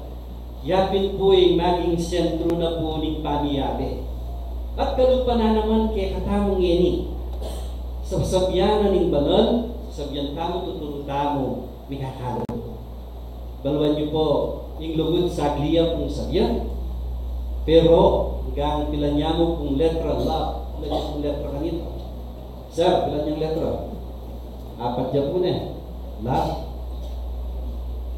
Yapin pu ing maging sentru na pu ning pamiyabe. At kalupa na naman kekatamu ngeni. Sasabian na ning banal, sasabian tamu, tuturu tamu, mikakalu. Baluan yu pu, ing lugud sagli ya pung sabian. Pero, anggang pilan ya mu pung letra love, pilan ya pung letra kanita? Sir, pilan yang letra? Apat ya pu, ne? Love.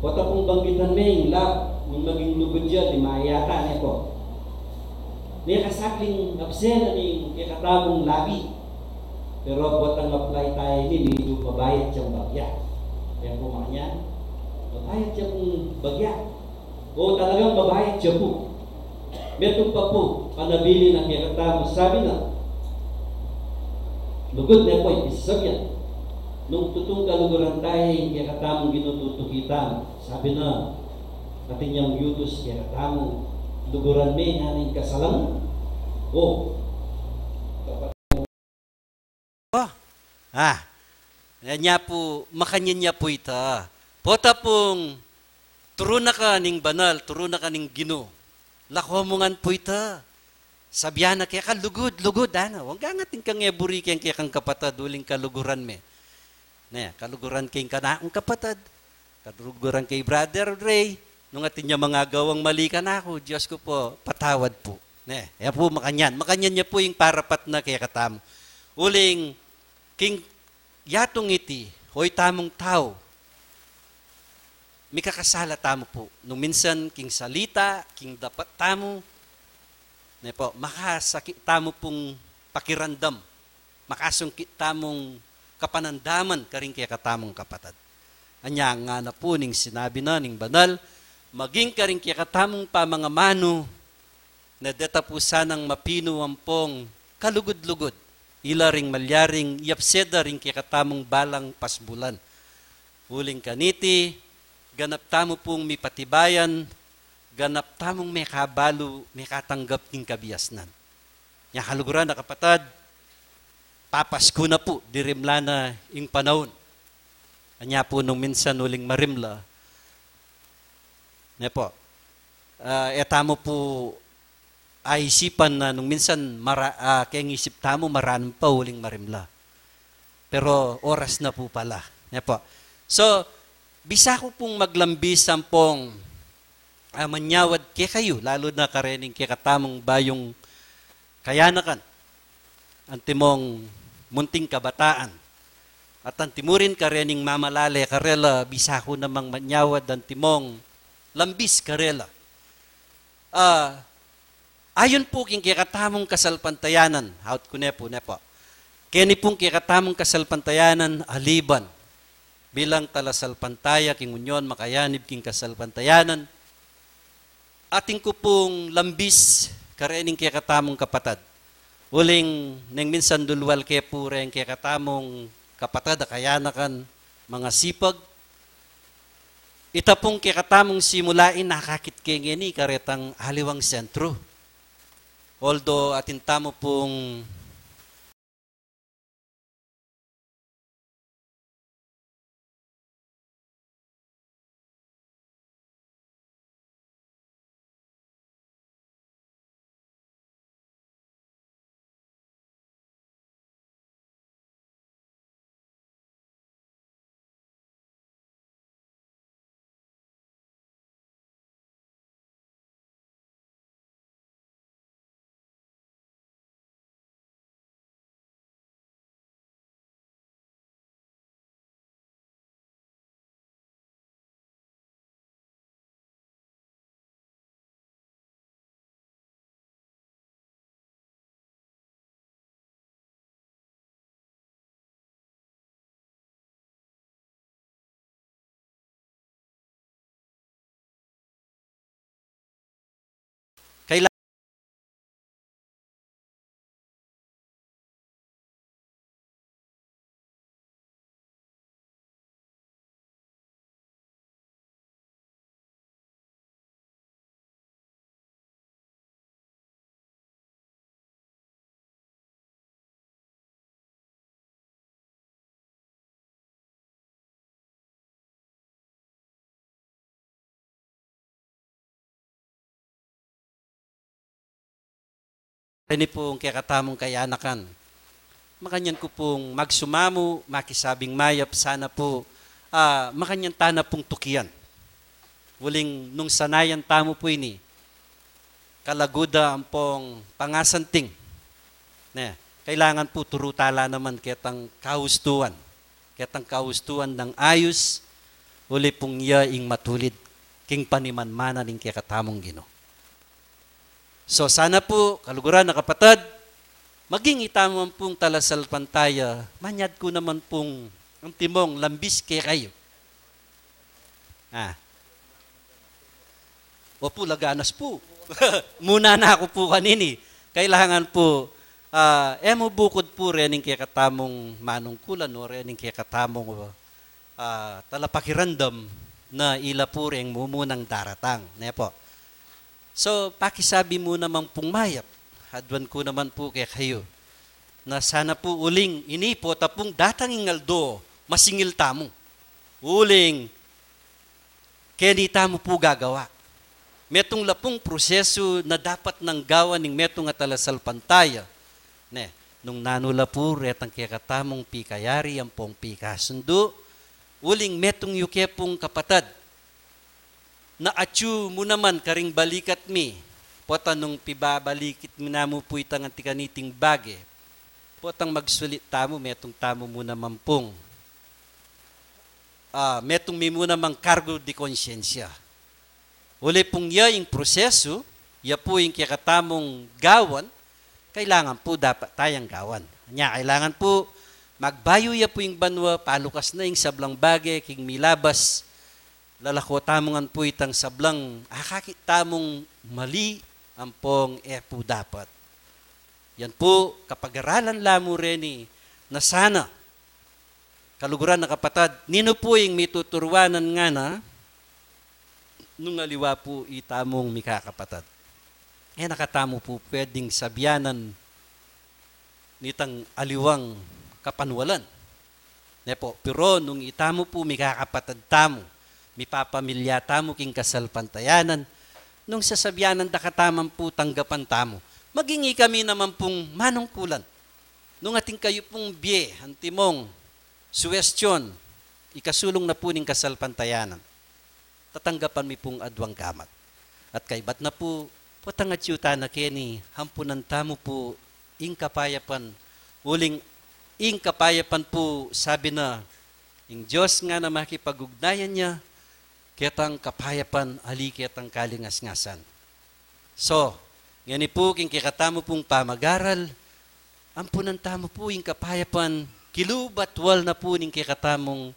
Pota pung banggitan me ing love, nung maging lugud ya, lima yata, ne pu? Mekasakling absena ning kekatamung labi. Pero potang apply tamu ini, medyu mabayat yang bagya. Kaya pu makanyan, mabayat yang bagya. O talagang mabayat ya pu. Metung pa pu, panabilin na kekatamu, sabi na, lugud, ne pu, ing pisasabian. Nung tutung kaluguran tamu, ing kekatamung Ginu tutuki tamu, sabi na, atin yang yutus kekatamu, Luguran me na ning kasalang. O. O. Ah. Nya pu, makanyan ya pu ita. Pota pung turu na ka ning banal, turu na ka ning Ginu. Lako mu ngan pu ita. Sabian na keka, lugud, lugud, ana. Wang gangat ing kang e buri keng kekang kapatad, uling kaluguran me. Ne, kaluguran keng kanakung kapatad, kaluguran kay Brother Ray, nung atin ya mangagawang mali kanaku, Diyos ku pu, patawad pu. Ne, ya pu makanyan. Makanyan ya pu ing parapat na kekatamu. Uling, king yatung iti, o itamung tau, mikakasala tamu pu. Nung minsan, king salita, king dapat tamu, ne pu, makasakit tamu pung pakiramdam, makasungkit tamung kapanandaman karing kekatamung kapatad. Anya ngana pu ning sinabi na ning banal, maging karing kekatamung pamangamanu, na deta pu sanang mapinu ampong kalugud-lugud, ila ring malyaring yapseda ring kekatamung balang pasbulan. Uling kaniti, ganap tamu pung mipatibayan, ganap tamung mekabalu, mekatanggap king kabiasnan. Nya kaluguran a kapatad, papasku na pu, dirimla na ing panaun. Anya pu nung minsan uling marimla. Ne pu. Ah, e tamu pu aisipan na nung minsan mara-, ah, keng isip tamu maranum pa uling marimla. Pero oras na pu pala. Ne pu. So, bisa ku pung maglambis ampong, ah, manyawad kekayu, lalu na karening kekatamung bayung kayanakan, antimong munting kabataan, at antimurin karening mamalale karela, bisa ku namang manyawad antimong lambis karela. Ah, ayun pu king kekatamung kasalpantayanan, out ku ne pu, ne pu. Keni pung kekatamung kasalpantayanan, aliban bilang talasalpantaya king Union Makayanib king Kasalpantayanan, atin ku pung lambis karening kekatamung kapatad. Uling neng minsan dulwal ke pu reng kekatamung kapatad a kayanakan, mangasipag. Ita pung kekatamung simulain, nakakit ke ngeni karetang aliwang sentro. Although atin tamu pung Kailangan Ini pung kekatamung kayanakan. Makanyan ku pung magsumamu, makisabing mayap, sana pu, ah, makanyan tana pung tukian. Uling nung sanayan tamu pu ini, kalaguda ampong pangasanting. Ne, kailangan pu turu tala naman ketang kaustuan. Ketang kaustuan nang ayus, uli pung iya ing matulid king panimanmanan ning kekatamung Ginu. So, sana pu, kaluguran a kapatad, maging itamu man pung talasalpantaya, manyad ku naman pung antimong lambis kekayu. Ah. Opu, laganas pu. Muna na ku pu kanini. Kailangan pu, ah, e mu bukud pu rening kekatamung manungkulan o rening kekatamung, ah, talapakiramdam na ila pu reng mumunang daratang. Ne pu. So, pakisabi mu naman pung mayap, aduan ku naman pu kekayu, na sana pu uling ini pota pung datang ing aldo, masingil tamu. Uling, keni tamu pu gagawa. Metung la pung prosesu na dapat nang gawan ning metung a talasalpantaya. Ne, nung nanu la pu retang kekatamung pikayari ampong pikasundu, uling metung yu ke pung kapatad, na atyu mu naman karing balikat mi, pota nung pibabalikit mi namu pu itang anti kaniting bage, potang magsulit tamu, metung tamu mu naman pung, ah, metung mi mu namang kargo di konsyensya. Uli pung ya ing prosesu, ya pu ing kekatamung gawan, kailangan pu dapat tayang gawan. Nya, kailangan pu magbayu ya pu ing banua, palukas na ing sablang bage king milabas, lalako tamu ngan pu itang sablang akakit tamung mali ampong e pu dapat. Yan pu, kapag-aralan la mu reni, na sana, kaluguran a kapatad, ninu pu ing mituturuanan ngana, nung aliwa pu itamung mikakapatad, e na katamu pu pwedeng sabianan nitang aliwang kapanwalan. Ne pu, pero nung itamu pu mikakapatad tamu, mipapamilya tamu king kasalpantayanan, nung sasabianan da kataman pu tanggapan tamu, maging ikami naman pung manungkulan. Nung atin kayu pung bie, antimong, suwestyon, ikasulung na pu ning kasalpantayanan, tatanggapan mi pung aduang gamat. At kaybat na pu, potang atyu tana keni, ampunan tamu pu ing kapayapan. Uling ing kapayapan pu, sabi na, ing Dios ngana makipag-ugnayan ya ketang kapayapan, ali ketang kalingas-ngasan. So, ngeni pu king kekatamu pung pamag-aral, ampunan tamu pu ing kapayapan, kilu batwal na pu ning kekatamung,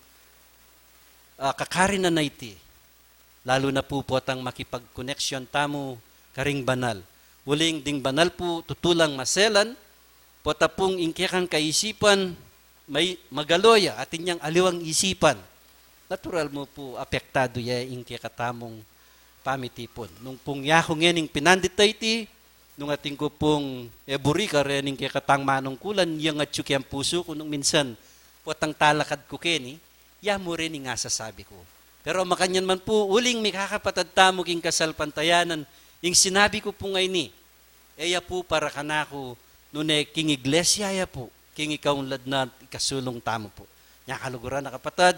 ah, kakarinan a iti. Lalu na pu potang makipagkoneksyon tamu karing banal. Uling ding banal pu tutu lang maselan, pota pung ing kekang kaisipan, may magalo ya, atin yang aliwang isipan. Natural mu pu apektadu ya ing kekatamung pamitipun. Nung pung yaku ngening pinandit a iti, nung atin ku pung e buri karening kekatang manungkulan, yang atyu keng pusu ku nung minsan, potang talakad ku keni, ya mu rin ing asasabi ku. Pero makanyan man pu, uling mikakapatad tamu king kasalpantayanan, ing sinabi ku pung ngeni, e ya pu para kanaku, nune king iglesia ya pu, king ikaunlad na ikasulung tamu pu. Nya kaluguran a kapatad,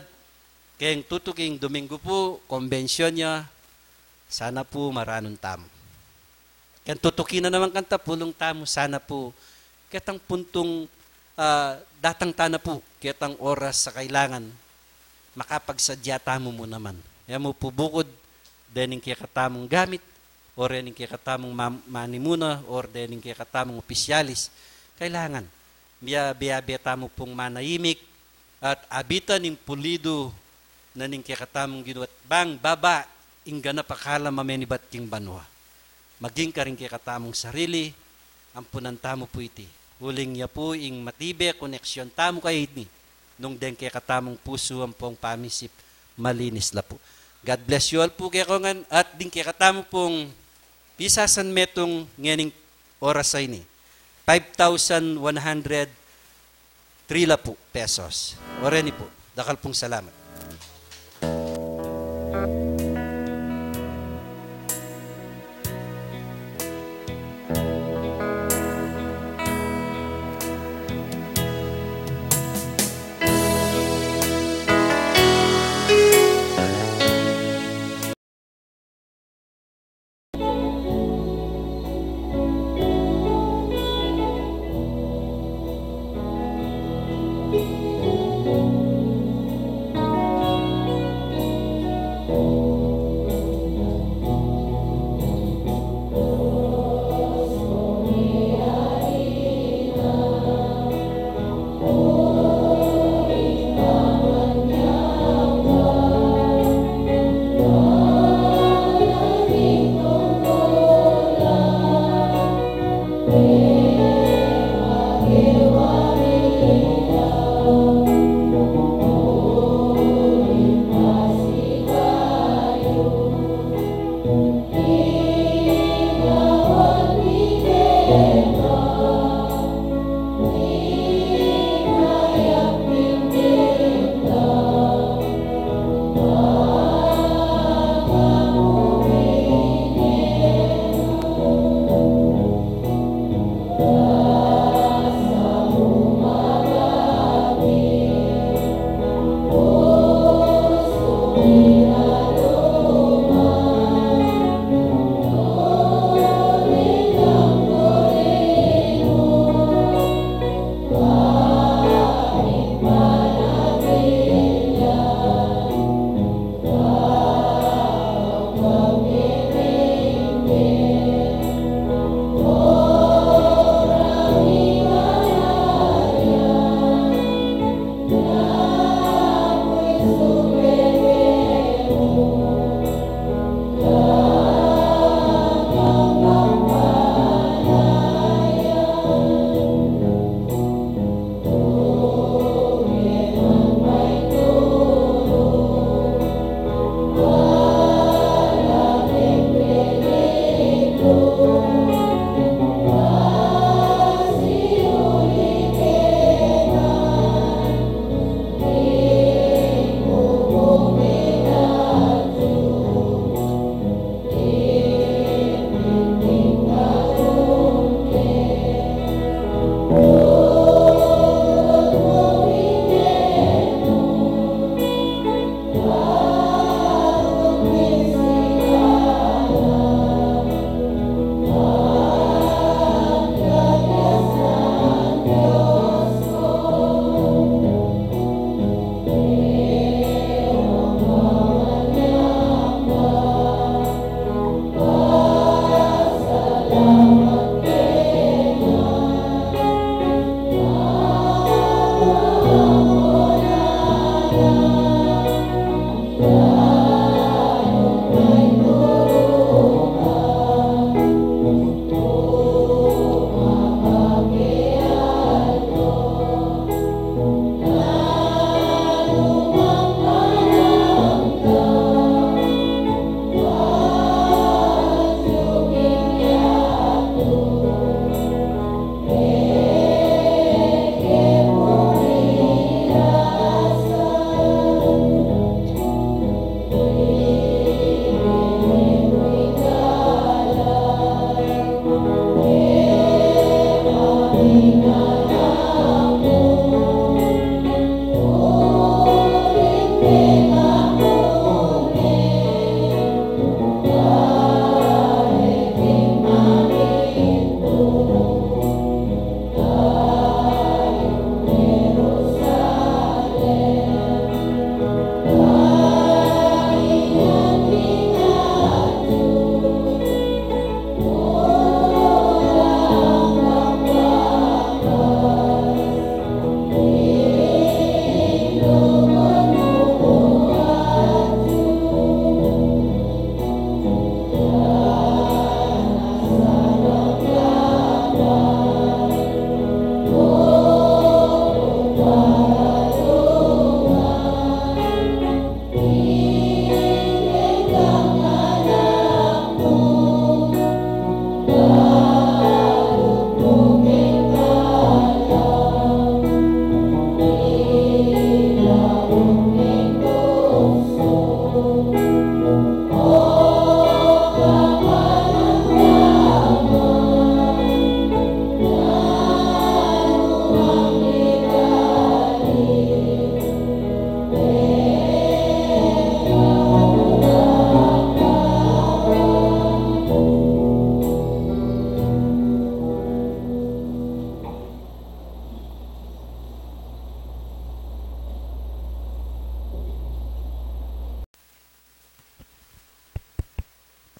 keng tutuking Domingo pu, kombensyon ya, sana pu maranun tamu. Keng tutuki na naman kanta, pulung tamu sana pu, ketang puntung, ah, datang tana pu, ketang oras a kailangan, makapagsadya tamu mu naman. E mu pu bukud dening kekatamung gamit, o rening kekatamung ma-, manimuna, o dening kekatamung opisyalis. Kailangan, biya-, biya-, biya tamu pung manahimik, at abitan ing pulidu na ning kekatamung Ginu at bang baba ing ganap a kalam a menibat king banua. Maging karing kekatamung sarili, ampunan tamu pu iti. Uling ya pu ing matibe koneksyon tamu kayni, nung deng kekatamung pusu ampong pamisip malinis la pu. God bless you all pu kekongan at ding kekatamu pung pisasan metung ngening oras a ini. Five thousand one hundred three la pu pesos. O reni pu, dakal pung salamat.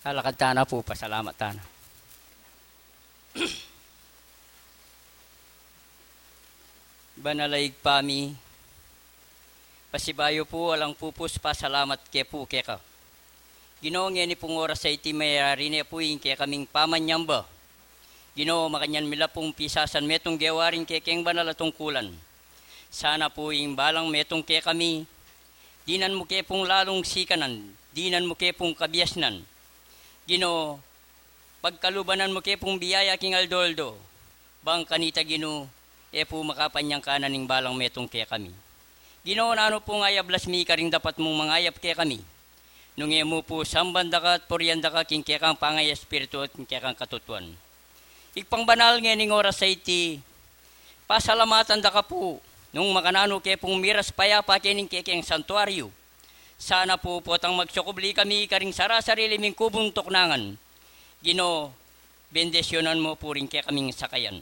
Talakad tana pu, pasalamat tana. Banal a Ibpa mi, pasibayu pu alang pupus pasalamat ke pu keka. Ginu, ngeni pung oras a iti mayari ne pu ing kekaming pamanyamba. Ginu, makanyan mi la pung pisasan metung gewa ring kekeng banal a tungkulan. Sana pu ing balang metung kekami, dinan mu ke pung lalung sikanan, dinan mu ke pung kabiasnan. Ginu, pagkalubanan mu ke pung biyaya king aldo-aldo. Bang kanita Ginu, e pu makapanyangkanan ing balang metung kekami. Ginu, nanu pung ayablas mi karing dapat mung mangayap kekami, nung e mu pu samban da ka at purian da ka king kekang pangaya espiritu at king kekang katutuan. Ibpang banal, ngening oras a iti, pasalamatan da ka pu, nung makananu ke pung miras payapa kening kekeng santuaryu. Sana pu potang magsukubli kami karing sarasarili ming kubung tuknangan. Ginu, bendisyunan mu pu ring kekaming sakayan.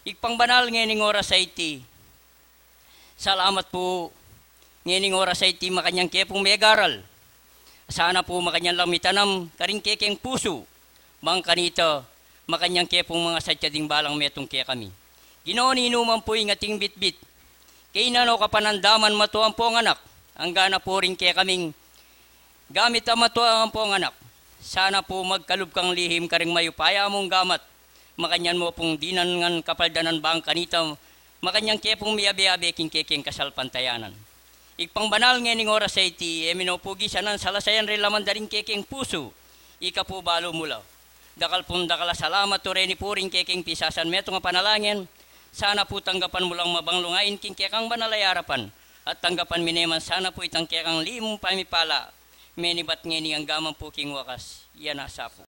Ibpang banal, ngening oras a iti, salamat pu, ngening oras a iti makanyan ke pung megaral. Sana pu makanyan lang mitanam karing kekeng pusu. Bang kanita, makanyan ke pung mangasadya ding balang metung kekami. Ginu, ninuman pu ing ating bitbit, kainan o kapanandaman matua ampong anak, angga na pu ring kekaming gamit a matua ampong anak. Sana pu magkalub kang lihim karing mayupaya mung gamat. Makanyan mu pung dinan ngan kapaldanan bang kanita, makanyan ke pung miyabe-abe king kekeng kasalpantayanan. Ibpang banal, ngening oras a iti, e mi no pu gisanan salasayan ring laman da ring kekeng pusu. Ika pu balu mu la. Dakal pung dakal a salamat o reni pu ring kekeng pisasan metung a panalangin. Sana pu tanggapan mu lang mabang lungain king kekang banal a arapan. At tanggapan mi ne man sana pu itang kekang limung pamipala. Menibat ngeni angga man pu king wakas. Iya na sa pu.